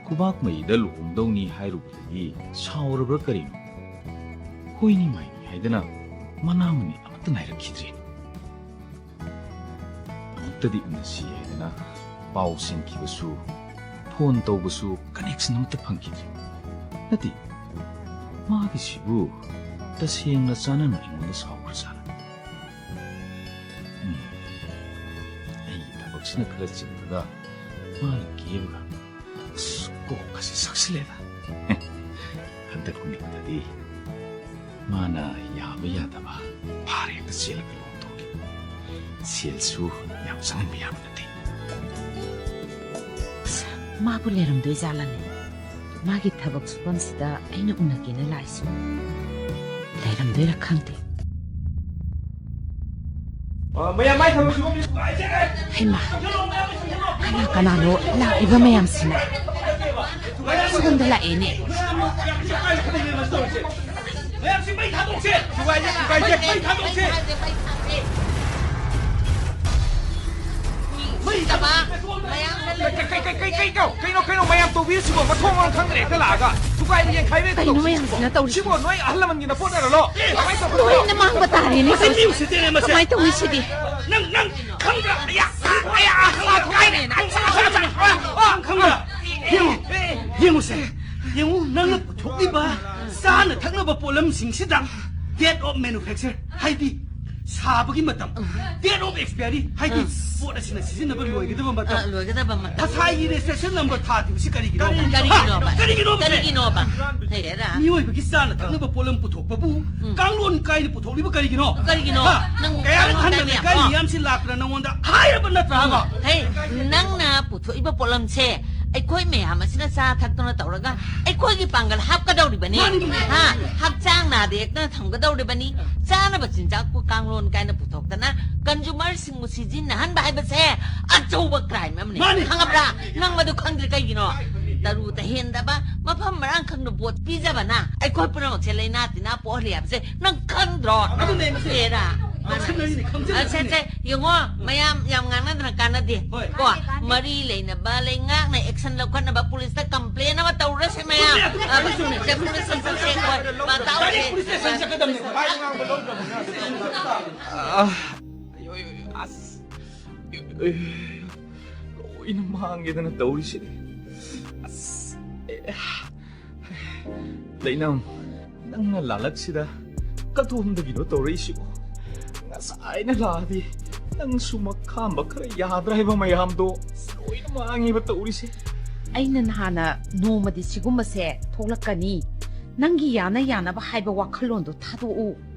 ꯈꯨꯕꯥꯛ ꯃꯌꯤꯗ ꯂꯨꯍꯣꯡꯗꯧꯅꯤ ꯍꯥꯏꯔꯨꯕꯗꯒꯤ ꯁꯥꯎꯔꯕ꯭ꯔꯥ ꯀꯔꯤꯅꯣ? ꯍꯣꯏꯅꯤ ꯃꯥꯏꯅꯤ ꯍꯥꯏꯗꯅ ꯃꯅꯥ ꯃꯅꯤ ꯑꯃꯠꯇ ꯅꯥꯏꯔꯛꯈꯤꯗ꯭ꯔꯦ꯫ ꯑꯃꯨꯛꯇꯗꯤ ꯎꯅꯁꯤ ꯍꯥꯏꯗꯅ ꯄꯥꯎ ꯁꯤꯟꯈꯤꯕꯁꯨ, ꯐꯣꯟ ꯇꯧꯕꯁꯨ connection ꯑꯃꯠꯇ ꯐꯪꯈꯤꯗ꯭ꯔꯦ꯫ ꯅꯠꯇꯦ, ꯃꯥꯒꯤꯁꯤꯕꯨ ꯇꯁꯦꯡꯅ ꯆꯥꯟꯅꯅ ꯑꯩꯉꯣꯟꯗ ꯁꯥꯎꯈ꯭ꯔꯖꯥꯠꯂ? ꯎꯝ, ꯑꯩꯒꯤ ꯊꯕꯛꯁꯤꯅ ꯈꯔ ꯆꯤꯟꯕꯒ ꯃꯥꯅ ꯀꯦꯕꯒ ꯑꯁ, ꯀꯣꯛꯀꯁꯦ ꯁꯛꯁꯤꯜꯂꯦꯗ꯫ ꯍꯟꯗꯛ ꯍꯨꯟꯗꯣꯛꯄꯗꯗꯤ ꯃꯥꯅ ꯌꯥꯕ ꯌꯥꯗꯕ ꯐꯥꯔꯦ ꯍꯦꯛꯇ ꯆꯦꯜꯂꯒ ꯂꯨꯍꯣꯡꯊꯣꯛꯈꯤ꯫ ꯁꯦꯜꯁꯨ ꯌꯥꯝ ꯆꯪꯍꯟꯕ ꯌꯥꯕ ꯅꯠꯇꯦ꯫ ꯑꯁ, ꯃꯥꯕꯨ ꯂꯩꯔꯝꯗꯣꯏ ꯖꯥꯠꯂꯅꯦ? ꯃꯥꯒꯤ ꯊꯕꯛ ꯁꯨꯐꯝꯁꯤꯗ ꯑꯩꯅ ꯎꯅꯒꯦꯅ ꯂꯥꯛꯏꯁꯤ꯫ ꯂꯩꯔꯝꯗꯣꯏꯔꯥ ꯈꯪꯗꯦ꯫ ꯑ, ꯃꯌꯥꯝ ꯃꯥꯏ ꯊꯕꯛ ꯁꯨꯐꯝꯁꯤ ꯅꯨꯡꯉꯥꯏꯖꯔꯦ꯫ ꯍꯩꯃꯥ, ꯀꯅꯥ ꯀꯅꯥꯅꯣ ꯂꯥꯛꯂꯤꯕ ꯃꯌꯥꯝꯁꯤꯅ? ꯁꯣꯝꯗ ꯂꯥꯛꯑꯦꯅꯦ꯫ ꯃꯌꯥꯝꯁꯤ ꯃꯩ ꯊꯥꯗꯣꯛꯁꯦ꯫ ꯊꯨꯒꯥꯏꯁꯦ, ꯊꯨꯒꯥꯏꯁꯦ, ꯃꯩ ꯊꯥꯗꯣꯛꯁꯦ꯫ ꯃꯩ ꯊꯥꯗꯣꯛꯁꯦ꯫ ꯀꯩ, ꯀꯩ, ꯀꯩ, ꯀꯩ, ꯀꯩꯅꯣ, ꯀꯩꯅꯣ, ꯀꯩꯅꯣ ꯃꯌꯥꯝ ꯇꯧꯕꯤꯔꯤꯁꯤꯕꯣ? ꯃꯊꯣꯡ ꯃꯔꯝ ꯈꯪꯗꯅ ꯍꯦꯛꯇ ꯂꯥꯛꯑꯒ ꯊꯨꯒꯥꯏꯕ ꯌꯦꯡꯈꯥꯏꯕ ꯍꯦꯛꯇ ꯀꯩꯅꯣ ꯇꯧꯕꯤꯔꯤꯁꯤꯕꯣ? ꯃꯌꯥꯝꯁꯤꯅ ꯇꯧꯔꯤꯁꯤꯕꯣ? ꯁꯤꯕꯣ ꯅꯣꯏ ꯑꯍꯜ ꯂꯃꯟꯒꯤ ꯅꯄꯣꯠꯅꯔꯣ? ꯀꯃꯥꯏꯅ ꯇꯧꯕꯅꯣ? ꯂꯣꯏꯅ ꯃꯥꯡꯕ ꯇꯥꯔꯦꯅꯦ ꯃꯁꯤ ꯇꯧꯔꯤꯁꯤ꯫ ꯃꯤ ꯎꯁꯤꯠꯇꯦꯅꯦ ꯃꯁꯤ꯫ ꯀꯃꯥꯏꯅ ꯇꯧꯅꯤ ꯁꯤꯗꯤ? ꯅꯪ, ꯅꯪ ꯈꯪꯕ꯭ꯔꯥ? ꯑꯌꯥ, ꯑꯌꯥ, ꯑꯌꯥ, ꯀꯥꯏꯔꯦ꯫ ꯅꯪ ꯈꯪꯕ꯭ꯔꯥ? ꯌꯦꯡꯉꯨ, ꯌꯦꯡꯉꯨꯁꯦ꯫ ꯌꯦꯡꯉꯨ, ꯅꯪꯅ ꯄꯨꯊꯣꯛꯂꯤꯕ ꯆꯥꯅ ꯊꯛꯅꯕ ꯄꯣꯠꯂꯝꯁꯤꯡꯁꯤꯗ date of manufacture, ꯍꯥꯏꯗꯤ ꯁꯥꯕꯒꯤ ꯃꯇꯝ, date of expiry, ꯍꯥꯏꯗꯤ ꯎꯝ꯫ ꯄꯣꯠ ꯑꯁꯤꯅ ꯁꯤꯖꯤꯟꯅꯕ ꯂꯣꯏꯒꯗꯕ ꯃꯇꯝ꯫ ꯑ, ꯂꯣꯏꯒꯗꯕ ꯃꯇꯝ꯫ ꯉꯁꯥꯏꯒꯤ registration number ꯊꯥꯗ꯭ꯔꯤꯕꯁꯤ ꯀꯔꯤꯒꯤꯅꯣ? ꯀꯔꯤꯒꯤꯅꯣꯕ? ꯍꯥ? ꯀꯔꯤꯒꯤꯅꯣꯕꯁꯦ? ꯀꯔꯤꯒꯤꯅꯣꯕ? ꯍꯦꯔꯥ꯫ ꯃꯤꯑꯣꯏꯕꯒꯤ ꯆꯥꯅ ꯊꯛꯅꯕ ꯄꯣꯠꯂꯝ ꯄꯨꯊꯣꯛꯄꯕꯨ ꯎꯝ꯫ ꯀꯥꯡꯂꯣꯟ ꯀꯥꯏꯅ ꯄꯨꯊꯣꯛꯂꯤꯕ ꯀꯔꯤꯒꯤꯅꯣ? ꯀꯔꯤꯒꯤꯅꯣ? ꯍꯥ? ꯅꯪ ꯀꯌꯥꯔꯛ ꯀꯥꯡꯂꯣꯟ ꯍꯟꯅ ꯀꯥꯏꯅ ꯂꯩꯀꯥꯏ ꯌꯥꯕ꯭ꯔꯣ? ꯃꯤꯌꯥꯝꯁꯤ ꯂꯥꯛꯇꯅ ꯅꯉꯣꯟꯗ ꯍꯥꯏꯔꯕ ꯅꯠꯇ꯭ꯔꯥ ꯍꯥꯏꯕ? ꯍꯩ, ꯅꯪꯅ ꯄꯨꯊꯣꯛꯏꯕ ꯄꯣꯠꯂꯝꯁꯦ ꯑꯩꯈꯣꯏ ꯃꯌꯥꯝ ꯑꯁꯤꯅ ꯆꯥ ꯊꯛꯇꯨꯅ ꯇꯧꯔꯒ ꯑꯩꯈꯣꯏꯒꯤ ꯄꯥꯡꯒꯜ ꯍꯥꯞꯀꯗꯧꯔꯤꯕꯅꯤ꯫ ꯃꯥꯅꯤ, ꯃꯥꯅꯤ꯫ ꯍꯥ? ꯍꯛꯆꯥꯡ ꯅꯥꯗ ꯌꯦꯛꯇꯅ ꯊꯝꯒꯗꯧꯔꯤꯕꯅꯤ꯫ ꯆꯥꯅꯕ ꯆꯤꯟꯖꯥꯛꯄꯨ ꯀꯥꯡꯂꯣꯟ ꯀꯥꯏꯅ ꯄꯨꯊꯣꯛꯇꯅ consumerꯁꯤꯡꯕꯨ ꯁꯤꯖꯤꯟꯅꯍꯟꯕ ꯍꯥꯏꯕꯁꯦ ꯑꯆꯧꯕ crime ꯑꯃꯅꯤ꯫ ꯃꯥꯅꯤ꯫ ꯈꯪꯉꯕ꯭ꯔꯥ? ꯅꯪ ꯃꯗꯨ ꯈꯪꯗ꯭ꯔꯤ ꯀꯩꯒꯤꯅꯣ? ꯇꯔꯨ ꯇꯍꯦꯟꯗꯕ, ꯃꯐꯝ ꯃꯔꯥꯡ ꯈꯪꯗ ꯚꯣꯠ ꯄꯤꯖꯕꯅ ꯑꯩꯈꯣꯏ ꯄꯨꯝꯅꯃꯛꯁꯦ ꯂꯩꯅꯥ ꯇꯤꯟꯅꯥ ꯄꯣꯛꯍꯜꯂꯤ ꯍꯥꯏꯕꯁꯦ ꯅꯪ ꯈꯪꯗ꯭ꯔꯣ? ꯑꯗꯨꯅꯦ ꯃꯁꯤ꯫ ꯍꯦꯔꯥ꯫ ꯉꯥꯎꯁꯟꯅꯔꯤꯅꯤ, ꯈꯪꯖꯟꯅꯔꯤꯅꯤ꯫ ꯑ, ꯁꯦ, ꯁꯦ, ꯌꯦꯡꯉꯣ, ꯃꯌꯥꯝ ꯌꯥꯝ ꯉꯥꯡꯅꯗꯅ ꯀꯥꯟꯅꯗꯦ꯫ ꯍꯣꯏ꯫ ꯀꯣ, ꯃꯔꯤ ꯂꯩꯅꯕ ꯂꯩꯉꯥꯛꯅ action ꯂꯧꯈꯠꯅꯕ ꯄꯨꯂꯤꯁꯇ complain ꯑꯃ ꯇꯧꯔꯁꯦ ꯃꯌꯥꯝ꯫ ꯆꯨꯝꯃꯦ, ꯑꯗꯨ ꯑ, ꯆꯨꯝꯃꯦ, ꯁꯦ, ꯆꯨꯝꯃꯦ, ꯄꯨꯂꯤꯁ ꯆꯨꯝꯃꯦ, ꯆꯠꯁꯦ, ꯆꯨꯝꯃꯦ꯫ ꯍꯣꯏ, ꯃꯥ ꯇꯥꯛꯑꯣꯁꯦ꯫ Direct ꯄꯨꯂꯤꯁ station ꯆꯠꯀꯗꯕꯅꯦ꯫ ꯑ, ꯑꯌꯣ, ꯑꯌꯣ, ꯑꯌꯣ, ꯑꯁ꯫ ꯑꯌꯣ, ꯑꯌꯣ, ꯑꯌꯣ, ꯑꯌꯣ꯫ ꯂꯣꯏꯅ ꯃꯥꯡꯉꯦꯗꯅ ꯇꯧꯔꯤꯁꯤꯗꯤ꯫ ꯑꯁ, ꯑꯦ꯫ ꯂꯩꯅꯝ, ꯅꯪꯅ ꯂꯥꯜꯂꯛꯁꯤꯗ ꯀꯗꯣꯝꯗꯒꯤꯅꯣ ꯇꯧꯔꯛꯏꯁꯤꯕꯣ? ꯉꯁꯥꯏꯅ ꯂꯥꯛꯑꯗꯤ ꯅꯪꯁꯨ ꯃꯈꯥꯝꯕ ꯈꯔ ꯌꯥꯗ꯭ꯔꯥ ꯍꯥꯏꯕ ꯃꯌꯥꯝꯗꯣ ꯂꯣꯏꯅ ꯃꯥꯡꯉꯦꯕ ꯇꯧꯔꯤꯁꯦ꯫ ꯑꯩꯅ ꯅꯍꯥꯟꯅ ꯅꯣꯡꯃꯗꯤ ꯁꯤꯒꯨꯝꯕꯁꯦ ꯊꯣꯛꯂꯛꯀꯅꯤ, ꯅꯪꯒꯤ ꯌꯥꯅ ꯌꯥꯅꯕ ꯍꯥꯏꯕ ꯋꯥꯈꯜꯂꯣꯟꯗꯣ ꯊꯥꯗꯣꯛꯎ,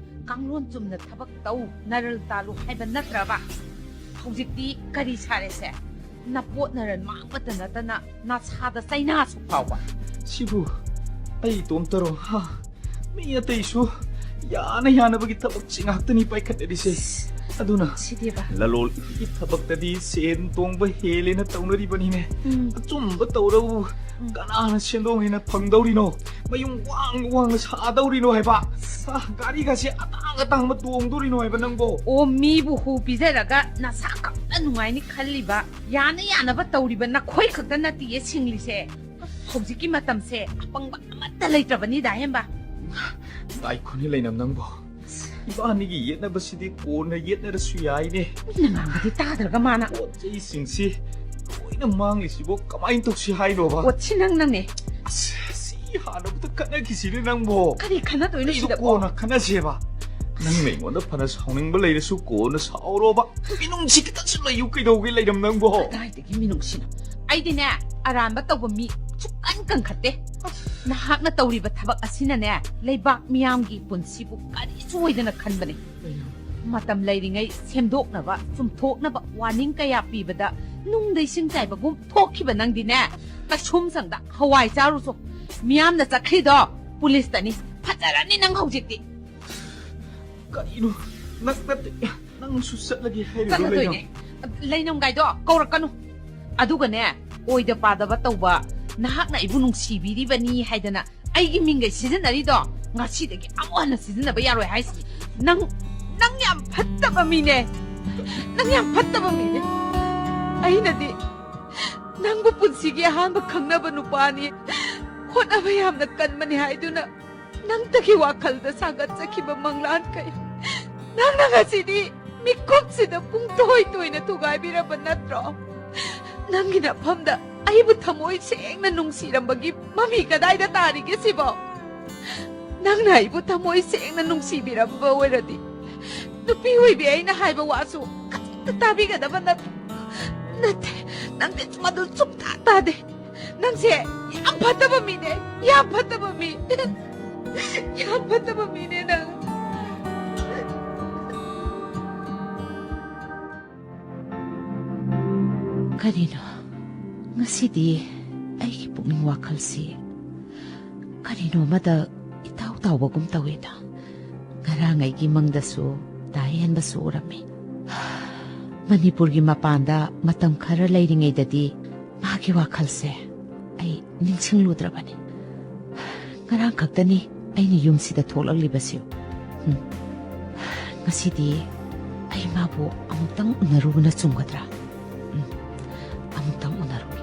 ꯀꯥꯡꯂꯣꯟ ꯆꯨꯝꯅ ꯊꯕꯛ ꯇꯧ, ꯅꯔꯜ ꯇꯥꯜꯂꯨ ꯍꯥꯏꯕ ꯅꯠꯇ꯭ꯔꯕ? ꯍꯧꯖꯤꯛꯇꯤ ꯀꯔꯤ ꯁꯥꯔꯦꯁꯦ? ꯅꯄꯣꯠ ꯅꯔꯜ ꯃꯥꯡꯕꯇ ꯅꯠꯇꯅ ꯅꯁꯥꯗ ꯆꯩꯅꯥꯁꯨ ꯐꯥꯎꯕ꯫ ꯁꯤꯕꯨ ꯑꯩ ꯏꯇꯣꯝꯇꯔꯣ? ꯍꯥ? ꯃꯤ ꯑꯇꯩꯁꯨ ꯌꯥꯅ ꯌꯥꯅꯕꯒꯤ ꯊꯕꯛꯁꯤ ꯉꯥꯛꯇꯅꯤ ꯄꯥꯏꯈꯠꯅꯔꯤꯁꯦ꯫ ꯑꯗꯨꯅ ꯁꯤꯗꯤꯕ꯫ ꯂꯂꯣꯟ ꯏꯇꯤꯛꯀꯤ ꯊꯕꯛꯇꯗꯤ ꯁꯦꯟ ꯇꯣꯡꯕ ꯍꯦꯜꯂꯦꯅ ꯇꯧꯅꯔꯤꯕꯅꯤꯅꯦ꯫ ꯎꯝ꯫ ꯑꯆꯨꯝꯕ ꯇꯧꯔꯕꯨ ꯎꯝ꯫ ꯀꯅꯥꯅ ꯁꯦꯟꯗꯣꯡ ꯍꯦꯟꯅ ꯐꯪꯗꯧꯔꯤꯅꯣ? ꯃꯌꯨꯝ ꯋꯥꯡ ꯋꯥꯡꯅ ꯁꯥꯗꯧꯔꯤꯅꯣ ꯍꯥꯏꯕ? ꯁꯥ, ꯒꯥꯔꯤꯒꯁꯦ ꯑꯇꯥꯡ ꯑꯇꯥꯡꯕ ꯇꯣꯡꯗꯣꯔꯤꯅꯣ ꯍꯥꯏꯕ ꯅꯪꯕꯣ? ꯑꯣ, ꯃꯤꯕꯨ ꯍꯨ ꯄꯤꯖꯔꯒ ꯅꯁꯥ ꯈꯛꯇ ꯅꯨꯡꯉꯥꯏꯅꯤ ꯈꯜꯂꯤꯕ, ꯌꯥꯅ ꯌꯥꯅꯕ ꯇꯧꯔꯤꯕ ꯅꯈꯣꯏ ꯈꯛꯇ ꯅꯠꯇꯤꯌꯦ ꯁꯤꯡꯂꯤꯁꯦ꯫ ꯍꯧꯖꯤꯛꯀꯤ ꯃꯇꯝꯁꯦ ꯑꯄꯪꯕ ꯑꯃꯠꯇ ꯂꯩꯇ꯭ꯔꯕꯅꯤꯗ, ꯍꯦꯝꯕ꯫ ꯉꯥꯏꯈꯣꯅꯦ ꯂꯩꯅꯝ ꯅꯪꯕꯣ꯫ ꯏꯕꯥꯅꯤꯒꯤ ꯌꯦꯠꯅꯕꯁꯤꯗꯤ ꯀꯣꯟꯅ ꯌꯦꯠꯅꯔꯁꯨ ꯌꯥꯏꯅꯦ꯫ ꯃꯤꯅ ꯉꯥꯡꯕꯗꯤ ꯇꯥꯗ꯭ꯔꯒ ꯃꯥꯅ꯫ ꯄꯣꯠ ꯆꯩꯁꯤꯡꯁꯤ ꯂꯣꯏꯅ ꯃꯥꯡꯂꯤꯁꯤꯕꯨ ꯀꯃꯥꯏꯅ ꯇꯧꯁꯤ ꯍꯥꯏꯅꯣꯕ? ꯄꯣꯠꯁꯤ ꯅꯪ ꯅꯪꯅꯦ꯫ ꯑꯁ, ꯁꯤ ꯍꯥꯟꯅꯕꯨꯗ ꯈꯠꯅꯈꯤꯁꯤꯅꯦ ꯅꯪꯕꯣ꯫ ꯀꯔꯤ ꯈꯠꯅꯗꯣꯏꯅꯣ ꯑꯩꯁꯨ ꯁꯤꯗꯕꯣ? ꯀꯣꯟꯅ ꯈꯠꯅꯁꯦꯕ꯫ ꯅꯪꯅ ꯑꯩꯉꯣꯟꯗ ꯐꯅ ꯁꯥꯎꯅꯤꯡꯕ ꯂꯩꯔꯁꯨ ꯀꯣꯟꯅ ꯁꯥꯎꯔꯣꯕ꯫ ꯃꯤꯅꯨꯡꯁꯤ ꯈꯤꯇꯪꯁꯨ ꯂꯩꯌꯨ꯫ ꯀꯩꯗꯧꯒꯦ ꯂꯩꯔꯝ ꯅꯪꯕꯣ? ꯀꯗꯥꯏꯗꯒꯤ ꯃꯤꯅꯨꯡꯁꯤꯅꯣ? ꯑꯩꯗꯤꯅꯦ, ꯑꯔꯥꯟꯕ ꯇꯧꯕ ꯃꯤ ꯁꯨꯛꯀꯟ ꯀꯟꯈꯠꯇꯦ꯫ ꯅꯍꯥꯛꯅ ꯇꯧꯔꯤꯕ ꯊꯕꯛ ꯑꯁꯤꯅꯅꯦ, ꯂꯩꯕꯥꯛ ꯃꯤꯌꯥꯝꯒꯤ ꯄꯨꯟꯁꯤꯕꯨ ꯀꯔꯤꯁꯨ ꯑꯣꯏꯗꯅ ꯈꯟꯕꯅꯦ꯫ ꯃꯇꯝ ꯂꯩꯔꯤꯉꯩ ꯁꯦꯝꯗꯣꯛꯅꯕ, ꯆꯨꯝꯊꯣꯛꯅꯕ ꯋꯥꯔꯅꯤꯡ ꯀꯌꯥ ꯄꯤꯕꯗ ꯅꯨꯡꯗ ꯏꯁꯤꯡ ꯆꯥꯏꯕꯒꯨꯝ ꯊꯣꯛꯈꯤꯕ ꯅꯪꯗꯤꯅꯦ, ꯀꯩꯁꯨꯝꯁꯪꯗ ꯍꯋꯥꯏ ꯆꯥꯔꯨꯆꯣ꯫ ꯃꯤꯌꯥꯝꯅ ꯆꯠꯈ꯭ꯔꯤꯗꯣ ꯄꯨꯂꯤꯁꯇꯅꯤ꯫ ꯐꯖꯔꯅꯤ ꯅꯪ ꯍꯧꯖꯤꯛꯇꯤ꯫ ꯀꯔꯤꯅꯣ? ꯅꯪ ꯅꯠꯇꯦ, ꯅꯪꯁꯨ ꯆꯠꯂꯒꯦ ꯍꯥꯏꯔꯤꯕ? ꯆꯠꯂꯗꯣꯏꯅꯦ꯫ ꯂꯩꯅꯝ? ꯂꯩꯅꯝꯒꯥꯏꯗꯣ ꯀꯧꯔꯛꯀꯅꯨ꯫ ꯑꯗꯨꯒꯅꯦ, ꯑꯣꯏꯗ ꯄꯥꯗꯕ ꯇꯧꯕ, ꯅꯍꯥꯛꯅ ꯑꯩꯕꯨ ꯅꯨꯡꯁꯤꯕꯤꯔꯤꯕꯅꯤ ꯍꯥꯏꯗꯅ ꯑꯩꯒꯤ ꯃꯤꯡꯒꯩ ꯁꯤꯖꯤꯟꯅꯔꯤꯗꯣ, ꯉꯁꯤꯗꯒꯤ ꯑꯃꯨꯛ ꯍꯟꯅ ꯁꯤꯖꯤꯟꯅꯕ ꯌꯥꯔꯣꯏ ꯍꯥꯏꯁꯤꯅꯤ꯫ ꯅꯪ, ꯅꯪ ꯌꯥꯝ ꯐꯠꯇꯕ ꯃꯤꯅꯦ꯫ ꯅꯪ ꯌꯥꯝ ꯐꯠꯇꯕ ꯃꯤꯅꯦ꯫ ꯑꯩꯅꯗꯤ ꯅꯪꯕꯨ ꯄꯨꯟꯁꯤꯒꯤ ꯑꯍꯥꯟꯕ ꯈꯪꯅꯕ ꯅꯨꯄꯥꯅꯤ, ꯍꯣꯠꯅꯕ ꯌꯥꯝꯅ ꯀꯟꯕꯅꯤ ꯍꯥꯏꯗꯨꯅ ꯅꯪꯇꯒꯤ ꯋꯥꯈꯜꯗ ꯁꯥꯒꯠꯆꯈꯤꯕ ꯃꯪꯂꯥꯟ ꯀꯌꯥ ꯅꯪꯅ ꯉꯁꯤꯗꯤ ꯃꯤꯀꯨꯞꯁꯤꯗ ꯄꯨꯡꯇꯣꯏ ꯇꯣꯏꯅ ꯊꯨꯒꯥꯏꯕꯤꯔꯕ ꯅꯠꯇ꯭ꯔꯣ? ꯅꯪꯒꯤ ꯅꯐꯝꯗ ꯑꯩꯕꯨ ꯊꯃꯣꯏ ꯁꯦꯡꯅ ꯅꯨꯡꯁꯤꯔꯝꯕꯒꯤ ꯃꯃꯤ ꯀꯗꯥꯏꯗ ꯇꯥꯔꯤꯒꯦ ꯁꯤꯕꯣ? ꯅꯪꯅ ꯑꯩꯕꯨ ꯊꯃꯣꯏ ꯁꯦꯡꯅ ꯅꯨꯡꯁꯤꯕꯤꯔꯝꯕ ꯑꯣꯏꯔꯗꯤ, ꯅꯨꯄꯤ ꯑꯣꯏꯕꯤ ꯑꯩꯅ ꯍꯥꯏꯕ ꯋꯥꯁꯨ ꯈꯖꯤꯛꯇ ꯇꯥꯕꯤꯒꯗꯕ ꯅꯠꯇ꯭ꯔꯣ? ꯅꯠꯇꯦ, ꯅꯪꯗꯤ ꯃꯗꯨ ꯁꯨꯡꯇꯥ ꯇꯥꯗꯦ꯫ ꯅꯪꯁꯦ ꯌꯥꯝ ꯐꯠꯇꯕ ꯃꯤꯅꯦ, ꯌꯥꯝ ꯐꯠꯇꯕ ꯃꯤ꯫ ꯌꯥꯝ ꯐꯠꯇꯕ ꯃꯤꯅꯦ ꯅꯪ꯫ ꯀꯔꯤꯅꯣ? ꯉꯁꯤꯗꯤ ꯑꯩꯒꯤ ꯄꯨꯛꯅꯤꯡ ꯋꯥꯈꯜꯁꯤ ꯀꯔꯤꯅꯣ ꯑꯃꯗ ꯏꯇꯥꯎ ꯇꯥꯎꯕꯒꯨꯝ ꯇꯧꯏꯗ꯫ ꯉꯔꯥꯡ ꯑꯩꯒꯤ ꯃꯪꯗꯁꯨ ꯗꯥ ꯍꯦꯟꯕꯁꯨ ꯎꯔꯝꯃꯤ꯫ ꯃꯅꯤꯄꯨꯔꯒꯤ ꯃꯄꯥꯟꯗ ꯃꯇꯝ ꯈꯔ ꯂꯩꯔꯤꯉꯩꯗꯗꯤ ꯃꯥꯒꯤ ꯋꯥꯈꯜꯁꯦ ꯑꯩ ꯅꯤꯡꯁꯤꯡꯂꯨꯗ꯭ꯔꯕꯅꯤ꯫ ꯉꯔꯥꯡ ꯈꯛꯇꯅꯤ ꯑꯩꯅ ꯌꯨꯝꯁꯤꯗ ꯊꯣꯛꯂꯛꯂꯤꯕꯁꯤ꯫ ꯎꯝ꯫ ꯉꯁꯤꯗꯤ ꯑꯩ ꯃꯥꯕꯨ ꯑꯃꯨꯛꯇꯪ ꯎꯅꯔꯨꯕꯅ ꯆꯨꯝꯒꯗ꯭ꯔꯥ? ꯎꯝ꯫ ꯑꯃꯨꯛꯇꯪ ꯎꯅꯔꯨꯏ꯫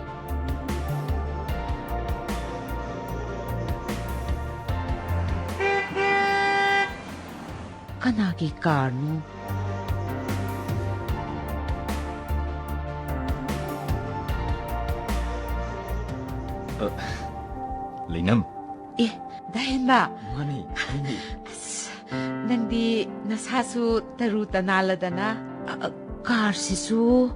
ꯀꯅꯥꯒꯤ ꯀꯥꯔꯅꯣ? ꯑ, ꯂꯩꯅꯝ꯫ ꯑꯦ, ꯗꯥ ꯍꯦꯟꯕ꯫ ꯃꯥꯅꯤ, ꯑꯩꯅꯤ꯫ ꯑꯁ, ꯅꯪꯗꯤ ꯅꯁꯥꯁꯨ ꯇꯔꯨ ꯇꯅꯥꯜꯂꯗꯅ꯫ ꯑ, ꯑ, ꯀꯥꯔꯁꯤꯁꯨ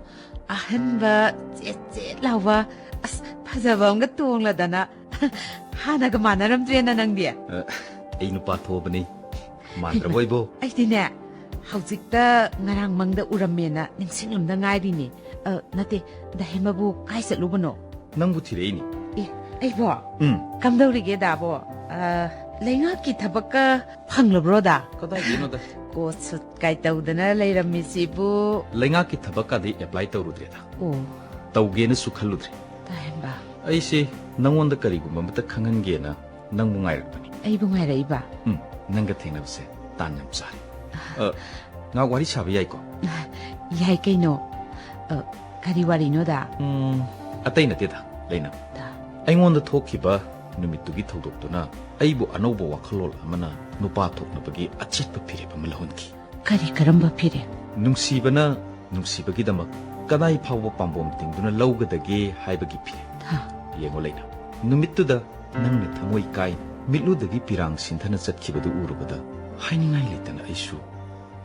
ꯑꯍꯟꯕ ꯆꯦꯠ ꯆꯦꯠ ꯂꯥꯎꯕ, ꯑꯁ, ꯐꯖꯕ ꯑꯃꯒ ꯇꯣꯡꯂꯗꯅ꯫ ꯍꯥꯟꯅꯒ ꯃꯥꯟꯅꯔꯝꯗ꯭ꯔꯦꯅ ꯅꯪꯗꯤ꯫ ꯑ, ꯑꯩ ꯅꯨꯄꯥ ꯊꯣꯛꯑꯕꯅꯤ꯫ ꯃꯥꯟꯗ꯭ꯔꯕꯣ ꯍꯩꯃꯥ, ꯑꯩꯕꯣ? ꯑꯩꯗꯤꯅꯦ, ꯍꯧꯖꯤꯛꯇ ꯉꯔꯥꯡ ꯃꯪꯗ ꯎꯔꯝꯃꯦꯅ ꯅꯤꯡꯁꯤꯡꯂꯝꯗ ꯉꯥꯏꯔꯤꯅꯦ꯫ ꯑ, ꯅꯠꯇꯦ, ꯗꯥ ꯍꯦꯝꯕꯕꯨ ꯀꯥꯏ ꯆꯠꯂꯨꯕꯅꯣ? ꯅꯪꯕꯨ ꯊꯤꯔꯛꯏꯅꯤ꯫ ꯑꯦ, ꯑꯩꯕꯣ? ꯎꯝ꯫ ꯀꯝꯗꯧꯔꯤꯒꯦ, ꯗꯥꯕꯣ? ꯑ, ꯂꯩꯉꯥꯛꯀꯤ ꯊꯕꯛꯀ ꯐꯪꯂꯕ꯭ꯔꯣ, ꯗꯥ? ꯀꯗꯥꯏꯗꯩꯅꯣꯗ? ꯀꯣꯠ ꯁꯨꯠ ꯀꯥꯏ ꯇꯧꯗꯅ ꯂꯩꯔꯝꯃꯤꯁꯤꯕꯨ? ꯂꯩꯉꯥꯛꯀꯤ ꯊꯕꯛꯀꯗꯤ apply ꯇꯧꯔꯨꯗ꯭ꯔꯦꯗ꯫ ꯑꯣ꯫ ꯇꯧꯒꯦꯅꯁꯨ ꯈꯜꯂꯨꯗ꯭ꯔꯦ꯫ ꯗꯥ ꯍꯦꯝꯕ꯫ ꯑꯩꯁꯦ ꯅꯪꯉꯣꯟꯗ ꯀꯔꯤꯒꯨꯝꯕ ꯑꯃꯇ ꯈꯪꯍꯟꯒꯦꯅ ꯅꯪꯕꯨ ꯉꯥꯏꯔꯛꯄꯅꯤ꯫ ꯑꯩꯕꯨ ꯉꯥꯏꯔꯛꯏꯕ? ꯎꯝ, ꯅꯪꯒ ꯊꯦꯡꯅꯕꯁꯦ ꯇꯥꯟ ꯌꯥꯝ ꯆꯥꯔꯦ꯫ ꯑ, ꯉꯥꯏꯍꯥꯛ ꯋꯥꯔꯤ ꯁꯥꯕ ꯌꯥꯏꯀꯣ? ꯌꯥꯏ ꯀꯩꯅꯣ꯫ ꯑ, ꯀꯔꯤ ꯋꯥꯔꯤꯅꯣꯗ? ꯎꯝ, ꯑꯇꯩ ꯅꯠꯇꯦꯗ, ꯂꯩꯅꯝ꯫ ꯗꯥ꯫ ꯑꯩꯉꯣꯟꯗ ꯊꯣꯛꯈꯤꯕ ꯅꯨꯃꯤꯠꯇꯨꯒꯤ ꯊꯧꯗꯣꯛꯇꯨꯅ ꯑꯩꯕꯨ ꯑꯅꯧꯕ ꯋꯥꯈꯜꯂꯣꯟ ꯑꯃꯅ ꯅꯨꯄꯥ ꯊꯣꯛꯅꯕꯒꯤ ꯑꯆꯦꯠꯄ ꯐꯤꯔꯦꯞ ꯑꯃ ꯂꯧꯍꯟꯈꯤ꯫ ꯀꯔꯤ ꯀꯔꯝꯕ ꯐꯤꯔꯦꯞ? ꯅꯨꯡꯁꯤꯕꯅ ꯅꯨꯡꯁꯤꯕꯒꯤꯗꯃꯛ ꯀꯗꯥꯏ ꯐꯥꯎꯕ ꯄꯥꯝꯕꯣꯝ ꯇꯤꯡꯗꯨꯅ ꯂꯧꯒꯗꯒꯦ ꯍꯥꯏꯕꯒꯤ ꯐꯤꯔꯦꯞ꯫ ꯍꯥ꯫ ꯌꯦꯡꯉꯣ ꯂꯩꯅꯝ, ꯅꯨꯃꯤꯠꯇꯨꯗ ꯅꯪꯅ ꯊꯃꯣꯏ ꯀꯥꯏ ꯃꯤꯠꯂꯨꯗꯒꯤ ꯄꯤꯔꯥꯡ ꯁꯤꯟꯊꯅ ꯆꯠꯈꯤꯕꯗꯨ ꯎꯔꯨꯕꯗ ꯍꯥꯏꯅꯤꯡꯉꯥꯏ ꯂꯩꯇꯅ ꯑꯩꯁꯨ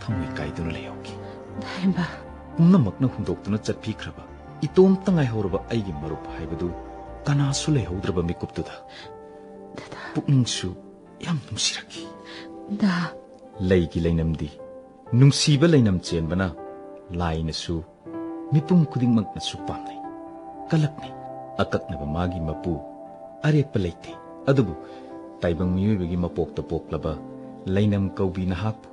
ꯊꯃꯣꯏ ꯀꯥꯏꯗꯨꯅ ꯂꯩꯍꯧꯈꯤ꯫ ꯗꯥ ꯍꯦꯝꯕ꯫ ꯄꯨꯝꯅꯃꯛꯅ ꯍꯨꯟꯗꯣꯛꯇꯨꯅ ꯆꯠꯄꯤꯈ꯭ꯔꯕ ꯏꯇꯣꯝꯇ ꯉꯥꯏꯍꯧꯔꯕ ꯑꯩꯒꯤ ꯃꯔꯨꯞ ꯍꯥꯏꯕꯗꯨ ꯀꯅꯥꯁꯨ ꯂꯩꯍꯧꯗ꯭ꯔꯕ ꯃꯤꯀꯨꯞꯇꯨꯗ ꯗꯥꯗꯥ꯫ ꯄꯨꯛꯅꯤꯡꯁꯨ ꯌꯥꯝ ꯅꯨꯡꯁꯤꯔꯛꯈꯤ꯫ ꯗꯥ꯫ ꯂꯩꯒꯤ ꯂꯩꯅꯝꯗꯤ ꯅꯨꯡꯁꯤꯕ ꯂꯩꯅꯝ ꯆꯦꯟꯕꯅ ꯂꯥꯏꯅꯁꯨ ꯃꯤꯄꯨꯝ ꯈꯨꯗꯤꯡꯃꯛꯅꯁꯨ ꯄꯥꯝꯅꯩ, ꯀꯂꯛꯅꯩ꯫ ꯑꯀꯛꯅꯕ ꯃꯥꯒꯤ ꯃꯄꯨ, ꯑꯔꯦꯞꯄ ꯂꯩꯇꯦ꯫ ꯑꯗꯨꯕꯨ ꯇꯥꯏꯕꯪ ꯃꯤꯑꯣꯏꯕꯒꯤ ꯃꯄꯣꯛꯇ ꯄꯣꯛꯂꯕ ꯂꯩꯅꯝ ꯀꯧꯕꯤ ꯅꯍꯥꯛꯄꯨ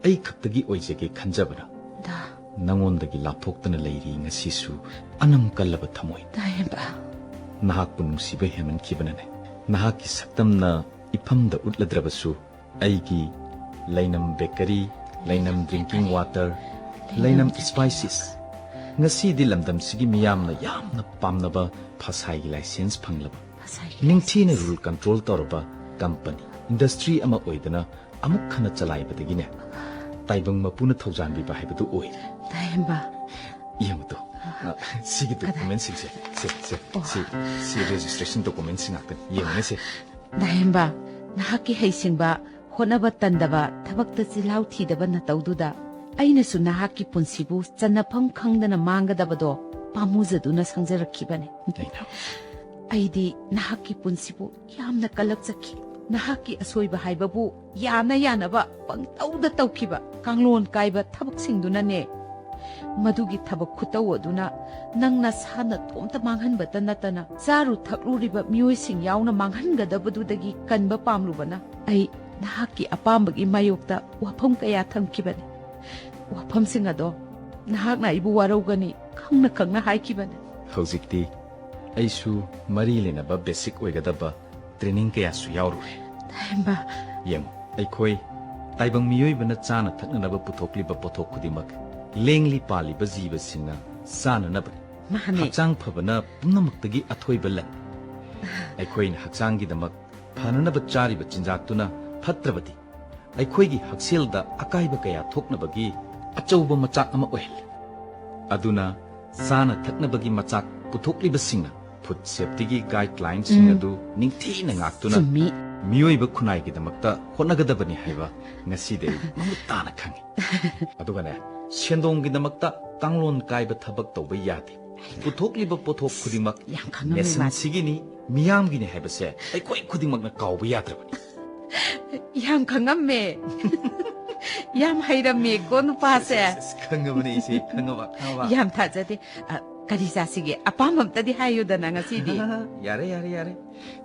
ꯑꯩ ꯈꯛꯇꯒꯤ ꯑꯣꯏꯖꯒꯦ ꯈꯟꯖꯕꯅ ꯗꯥ꯫ ꯅꯉꯣꯟꯗꯒꯤ ꯂꯥꯞꯊꯣꯛꯇꯅ ꯂꯩꯔꯤ ꯉꯁꯤꯁꯨ ꯑꯅꯝ ꯀꯜꯂꯕ ꯊꯃꯣꯏ꯫ ꯗꯥ ꯍꯦꯝꯕ꯫ ꯅꯍꯥꯛꯄꯨ ꯅꯨꯡꯁꯤꯕ ꯍꯦꯟꯃꯟꯈꯤꯕꯅꯅꯦ꯫ ꯅꯍꯥꯛꯀꯤ ꯁꯛꯇꯝꯅ ꯏꯐꯝꯗ ꯎꯠꯂꯗ꯭ꯔꯕꯁꯨ ꯑꯩꯒꯤ ꯂꯩꯅꯝ ꯕꯦꯀꯔꯤ, ꯂꯩꯅꯝ ꯗ꯭ꯔꯤꯡꯀꯤꯡ ꯋꯥꯇꯔ, ꯂꯩꯅꯝ ꯁ꯭ꯄꯥꯏꯁꯤꯁ꯫ ꯉꯁꯤꯗꯤ ꯂꯝꯗꯝꯁꯤꯒꯤ ꯃꯤꯌꯥꯝꯅ ꯌꯥꯝꯅ ꯄꯥꯝꯅꯕ ꯐꯁꯥꯏꯒꯤ ꯂꯥꯏꯁꯦꯟꯁ ꯐꯪꯂꯕ, ꯐꯁꯥꯏꯒꯤ ꯅꯤꯡꯊꯤꯅ ꯂꯥꯏꯁꯦꯟꯁ꯫ ꯔꯨꯜ ꯀꯟꯇ꯭ꯔꯣꯜ ꯇꯧꯔꯕ ꯀꯝꯄꯅꯤ, ꯏꯟꯗꯁꯇ꯭ꯔꯤ ꯑꯃ ꯑꯣꯏꯗꯅ ꯑꯃꯨꯛ ꯍꯟꯅ ꯆꯂꯥꯏꯕꯗꯒꯤꯅꯦ, ꯇꯥꯏꯕꯪ ꯃꯄꯨꯅ ꯊꯧꯖꯥꯟꯕꯤꯕ ꯍꯥꯏꯕꯗꯨ ꯑꯣꯏꯔꯦ꯫ ꯗꯥ ꯍꯦꯝꯕ꯫ ꯌꯦꯡꯉꯨ ꯇꯨ꯫ ꯑ, ꯁꯤꯒꯤ ꯀꯗꯥꯏ? ꯗꯣꯀꯨꯃꯦꯟꯁꯤꯡꯁꯦ꯫ ꯁꯦ, ꯁꯦ, ꯑꯣ꯫ ꯁꯤ, ꯁꯤ ꯔꯦꯖꯤꯁꯇ꯭ꯔꯦꯁꯟ ꯗꯣꯀꯨꯃꯦꯟꯁꯤꯡ ꯉꯥꯛꯇꯅꯤ꯫ ꯌꯦꯡꯉꯨꯅꯦ ꯁꯦ꯫ ꯗꯥ ꯍꯦꯝꯕ, ꯅꯍꯥꯛꯀꯤ ꯍꯩꯁꯤꯡꯕ ꯍꯣꯠꯅꯕ ꯇꯟꯗꯕ, ꯊꯕꯛꯇ ꯆꯤꯜꯍꯥꯎ ꯊꯤꯗꯕ ꯅꯇꯧꯗꯨꯗ ꯑꯩꯅꯁꯨ ꯅꯍꯥꯛꯀꯤ ꯄꯨꯟꯁꯤꯕꯨ ꯆꯟꯅꯐꯝ ꯈꯪꯗꯅ ꯃꯥꯡꯒꯗꯕꯗꯣ ꯄꯥꯝꯃꯨꯖꯗꯨꯅ ꯁꯪꯖꯔꯛꯈꯤꯕꯅꯤ꯫ ꯑꯩꯅ ꯑꯩꯗꯤ ꯅꯍꯥꯛꯀꯤ ꯄꯨꯟꯁꯤꯕꯨ ꯌꯥꯝꯅ ꯀꯜꯂꯛꯆꯈꯤ꯫ ꯅꯍꯥꯛꯀꯤ ꯑꯁꯣꯏꯕ ꯍꯥꯏꯕꯕꯨ ꯌꯥꯅ ꯌꯥꯅꯕ ꯄꯪꯇꯧꯗ ꯇꯧꯈꯤꯕ ꯀꯥꯡꯂꯣꯟ ꯀꯥꯏꯕ ꯊꯕꯛꯁꯤꯡꯗꯨꯅꯅꯦ꯫ ꯃꯗꯨꯒꯤ ꯊꯕꯛ ꯈꯨꯇꯧ ꯑꯗꯨꯅ ꯅꯪ ꯅꯁꯥ ꯅꯇꯣꯝꯇ ꯃꯥꯡꯍꯟꯕꯇ ꯅꯠꯇꯅ ꯆꯥꯔꯨ ꯊꯛꯂꯨꯔꯤꯕ ꯃꯤꯑꯣꯏꯁꯤꯡ ꯌꯥꯎꯅ ꯃꯥꯡꯍꯟꯒꯗꯕꯗꯨꯗꯒꯤ ꯀꯟꯕ ꯄꯥꯝꯂꯨꯕꯅ ꯑꯩ ꯅꯍꯥꯛꯀꯤ ꯑꯄꯥꯝꯕꯒꯤ ꯃꯥꯌꯣꯛꯇ ꯋꯥꯐꯝ ꯀꯌꯥ ꯊꯝꯈꯤꯕꯅꯤ꯫ ꯋꯥꯐꯝꯁꯤꯡ ꯑꯗꯣ ꯅꯍꯥꯛꯅ ꯑꯩꯕꯨ ꯋꯥꯔꯧꯒꯅꯤ ꯈꯪꯅ ꯈꯪꯅ ꯍꯥꯏꯈꯤꯕꯅꯤ꯫ ꯍꯧꯖꯤꯛꯇꯤ ꯑꯩꯁꯨ ꯃꯔꯤ ꯂꯩꯅꯕ ꯕꯦꯁꯤꯛ ꯑꯣꯏꯒꯗꯕ ꯇ꯭ꯔꯦꯅꯤꯡ ꯀꯌꯥꯁꯨ ꯌꯥꯎꯔꯨꯔꯦ꯫ ꯍꯩꯃꯥ꯫ ꯌꯦꯡꯉꯨ, ꯑꯩꯈꯣꯏ ꯇꯥꯏꯕꯪ ꯃꯤꯑꯣꯏꯕꯅ ꯆꯥꯅ ꯊꯛꯅꯅꯕ ꯄꯨꯊꯣꯛꯂꯤꯕ ꯄꯣꯠꯊꯣꯛ ꯈꯨꯗꯤꯡꯃꯛ ꯂꯦꯡꯂꯤ ꯄꯥꯜꯂꯤꯕ ꯖꯤꯕꯁꯤꯡꯅ ꯆꯥꯅꯅꯕꯅꯤ꯫ ꯃꯥꯅꯦ꯫ ꯍꯛꯆꯥꯡ ꯐꯕꯅ ꯄꯨꯝꯅꯃꯛꯇꯒꯤ ꯑꯊꯣꯏꯕ ꯂꯟꯅꯤ꯫ ꯑꯩꯈꯣꯏꯅ ꯍꯛꯆꯥꯡꯒꯤꯗꯃꯛ ꯐꯅꯅꯕ ꯆꯥꯔꯤꯕ ꯆꯤꯟꯖꯥꯛꯇꯨꯅ ꯐꯠꯇ꯭ꯔꯕꯗꯤ, ꯑꯩꯈꯣꯏꯒꯤ ꯍꯛꯁꯦꯜꯗ ꯑꯀꯥꯏꯕ ꯀꯌꯥ ꯊꯣꯛꯅꯕꯒꯤ ꯑꯆꯧꯕ ꯃꯆꯥꯛ ꯑꯃ ꯑꯣꯏꯍꯜꯂꯤ꯫ ꯑꯗꯨꯅ ꯆꯥꯅ ꯊꯛꯅꯕꯒꯤ ꯃꯆꯥꯛ ꯄꯨꯊꯣꯛꯂꯤꯕꯁꯤꯡꯅ ꯐꯨꯗ ꯁꯦꯐꯇꯤꯒꯤ ꯒꯥꯏꯗꯂꯥꯏꯟꯁꯤꯡ ꯎꯝ꯫ ꯑꯗꯨ ꯅꯤꯡꯊꯤꯅ ꯉꯥꯛꯇꯨꯅ ꯆꯨꯝꯃꯤ꯫ ꯃꯤꯑꯣꯏꯕ ꯈꯨꯟꯅꯥꯏꯒꯤꯗꯃꯛꯇ ꯍꯣꯠꯅꯒꯗꯕꯅꯤ ꯍꯥꯏꯕ ꯉꯁꯤꯗꯤ ꯑꯩ ꯃꯃꯨꯠ ꯇꯥꯅ ꯈꯪꯉꯤ꯫ ꯑꯗꯨꯒꯅꯦ, ꯁꯦꯟꯗꯣꯡꯒꯤꯗꯃꯛꯇ ꯀꯥꯡꯂꯣꯟ ꯀꯥꯏꯕ ꯊꯕꯛ ꯇꯧꯕ ꯌꯥꯗꯦ꯫ ꯄꯨꯊꯣꯛꯂꯤꯕ ꯄꯣꯠꯊꯣꯛ ꯈꯨꯗꯤꯡꯃꯛ ꯌꯥꯝ ꯈꯪꯉꯝꯃꯤ ꯃꯥꯁꯦ꯫ ꯅꯦꯁꯟꯁꯤꯒꯤꯅꯤ, ꯃꯤꯌꯥꯝꯒꯤꯅꯤ ꯍꯥꯏꯕꯁꯦ ꯑꯩꯈꯣꯏ ꯈꯨꯗꯤꯡꯃꯛꯅ ꯀꯥꯎꯕ ꯌꯥꯗ꯭ꯔꯕꯅꯤ꯫ ꯌꯥꯝ ꯈꯪꯉꯝꯃꯦ꯫ ꯌꯥꯝ ꯍꯩꯔꯝꯃꯦꯀꯣ ꯅꯨꯄꯥꯁꯦ꯫ ꯑꯁ, ꯑꯁ, ꯈꯪꯉꯕꯅꯦ ꯏꯆꯦ, ꯈꯪꯉꯕ, ꯈꯪꯉꯕ꯫ ꯌꯥꯝ ꯊꯥꯖꯗꯦ꯫ ꯑ, ꯀꯔꯤ ꯆꯥꯁꯤꯒꯦ? ꯑꯄꯥꯝꯕ ꯑꯝꯇꯗꯤ ꯍꯥꯏꯌꯨꯗꯅ ꯉꯁꯤꯗꯤ꯫ ꯌꯥꯔꯦ, ꯌꯥꯔꯦ, ꯌꯥꯔꯦ꯫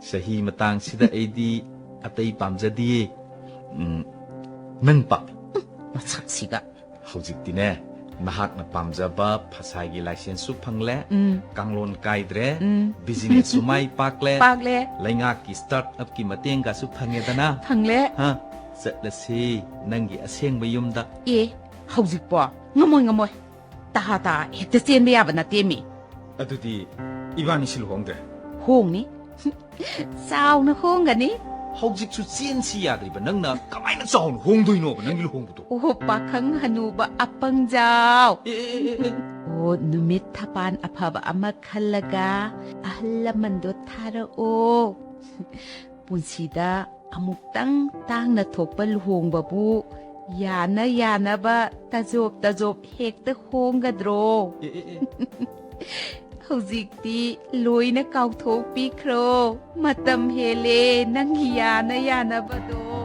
ꯆꯍꯤ ꯃꯇꯥꯡꯁꯤꯗ ꯑꯩꯗꯤ ꯑꯇꯩ ꯄꯥꯝꯖꯗꯤꯌꯦ꯫ ꯎꯝ, ꯅꯪ ꯄꯥꯝꯃꯤ꯫ ꯃꯁꯛꯁꯤꯒ꯫ ꯍꯧꯖꯤꯛꯇꯤꯅꯦ, ꯅꯍꯥꯛꯅ ꯄꯥꯝꯖꯕ ꯐꯁꯥꯏꯒꯤ ꯂꯥꯏꯁꯦꯟꯁꯁꯨ ꯐꯪꯂꯦ, ꯎꯝ꯫ ꯀꯥꯡꯂꯣꯟ ꯀꯥꯏꯗ꯭ꯔꯦ, ꯎꯝ꯫ ꯕꯤꯖꯤꯅꯦꯁꯁꯨ ꯃꯥꯏ ꯄꯥꯛꯂꯦ, ꯄꯥꯛꯂꯦ꯫ ꯂꯩꯉꯥꯛꯀꯤ ꯁ꯭ꯇꯥꯔꯠ ꯑꯞꯀꯤ ꯃꯇꯦꯡꯒꯁꯨ ꯐꯪꯉꯦꯗꯅ꯫ ꯐꯪꯂꯦ꯫ ꯍꯥ? ꯆꯠꯂꯁꯤ ꯅꯪꯒꯤ ꯑꯁꯦꯡꯕ ꯌꯨꯝꯗ꯫ ꯑꯦ, ꯍꯧꯖꯤꯛꯄꯣ? ꯉꯝꯃꯣꯏ, ꯉꯝꯃꯣꯏ꯫ ꯇꯍꯥ ꯇꯍꯥ ꯍꯦꯛꯇ ꯆꯦꯟꯕ ꯌꯥꯕ ꯅꯠꯇꯦꯃꯤ꯫ ꯑꯗꯨꯗꯤ ꯏꯕꯥꯅꯤꯁꯤ ꯂꯨꯍꯣꯡꯗ꯭ꯔꯦ? ꯍꯣꯡꯅꯤ꯫ ꯆꯥꯎꯅ ꯍꯣꯡꯒꯅꯤ꯫ ꯍꯧꯖꯤꯛꯁꯨ ꯆꯦꯟꯁꯤ ꯌꯥꯗ꯭ꯔꯤꯕ ꯅꯪꯅ ꯀꯃꯥꯏꯅ ꯆꯥꯎꯅ ꯍꯣꯡꯗꯣꯏꯅꯣꯕ ꯅꯪꯒꯤ ꯂꯨꯍꯣꯡꯕꯗꯣ? ꯑꯣ, ꯄꯥꯈꯪ ꯍꯅꯨꯕ ꯑꯄꯪꯖꯥꯎ꯫ ꯑꯦ, ꯑꯦ, ꯑꯦ, ꯑꯦ꯫ ꯑꯣ, ꯅꯨꯃꯤꯠ ꯊꯄꯥꯟ ꯑꯐꯕ ꯑꯃ ꯈꯜꯂꯒ ꯑꯍꯜ ꯂꯃꯟꯗꯣ ꯊꯥꯔꯛꯑꯣ꯫ ꯄꯨꯟꯁꯤꯗ ꯑꯃꯨꯛꯇꯪ ꯇꯥꯡꯅ ꯊꯣꯛꯄ ꯂꯨꯍꯣꯡꯕꯕꯨ ꯌꯥꯅ ꯌꯥꯅꯕ ꯇꯖꯣꯞ ꯇꯖꯣꯞ ꯍꯦꯛꯇ ꯍꯣꯡꯒꯗ꯭ꯔꯣ? ꯑꯦ, ꯑꯦ, ꯑꯦ꯫ ꯍꯧꯖꯤꯛꯇꯤ ꯂꯣꯏꯅ ꯀꯥꯎꯊꯣꯛꯄꯤꯈ꯭ꯔꯣ꯫ ꯃꯇꯝ ꯍꯦꯜꯂꯦ ꯅꯪꯒꯤ ꯌꯥꯅ ꯌꯥꯅꯕꯗꯣ꯫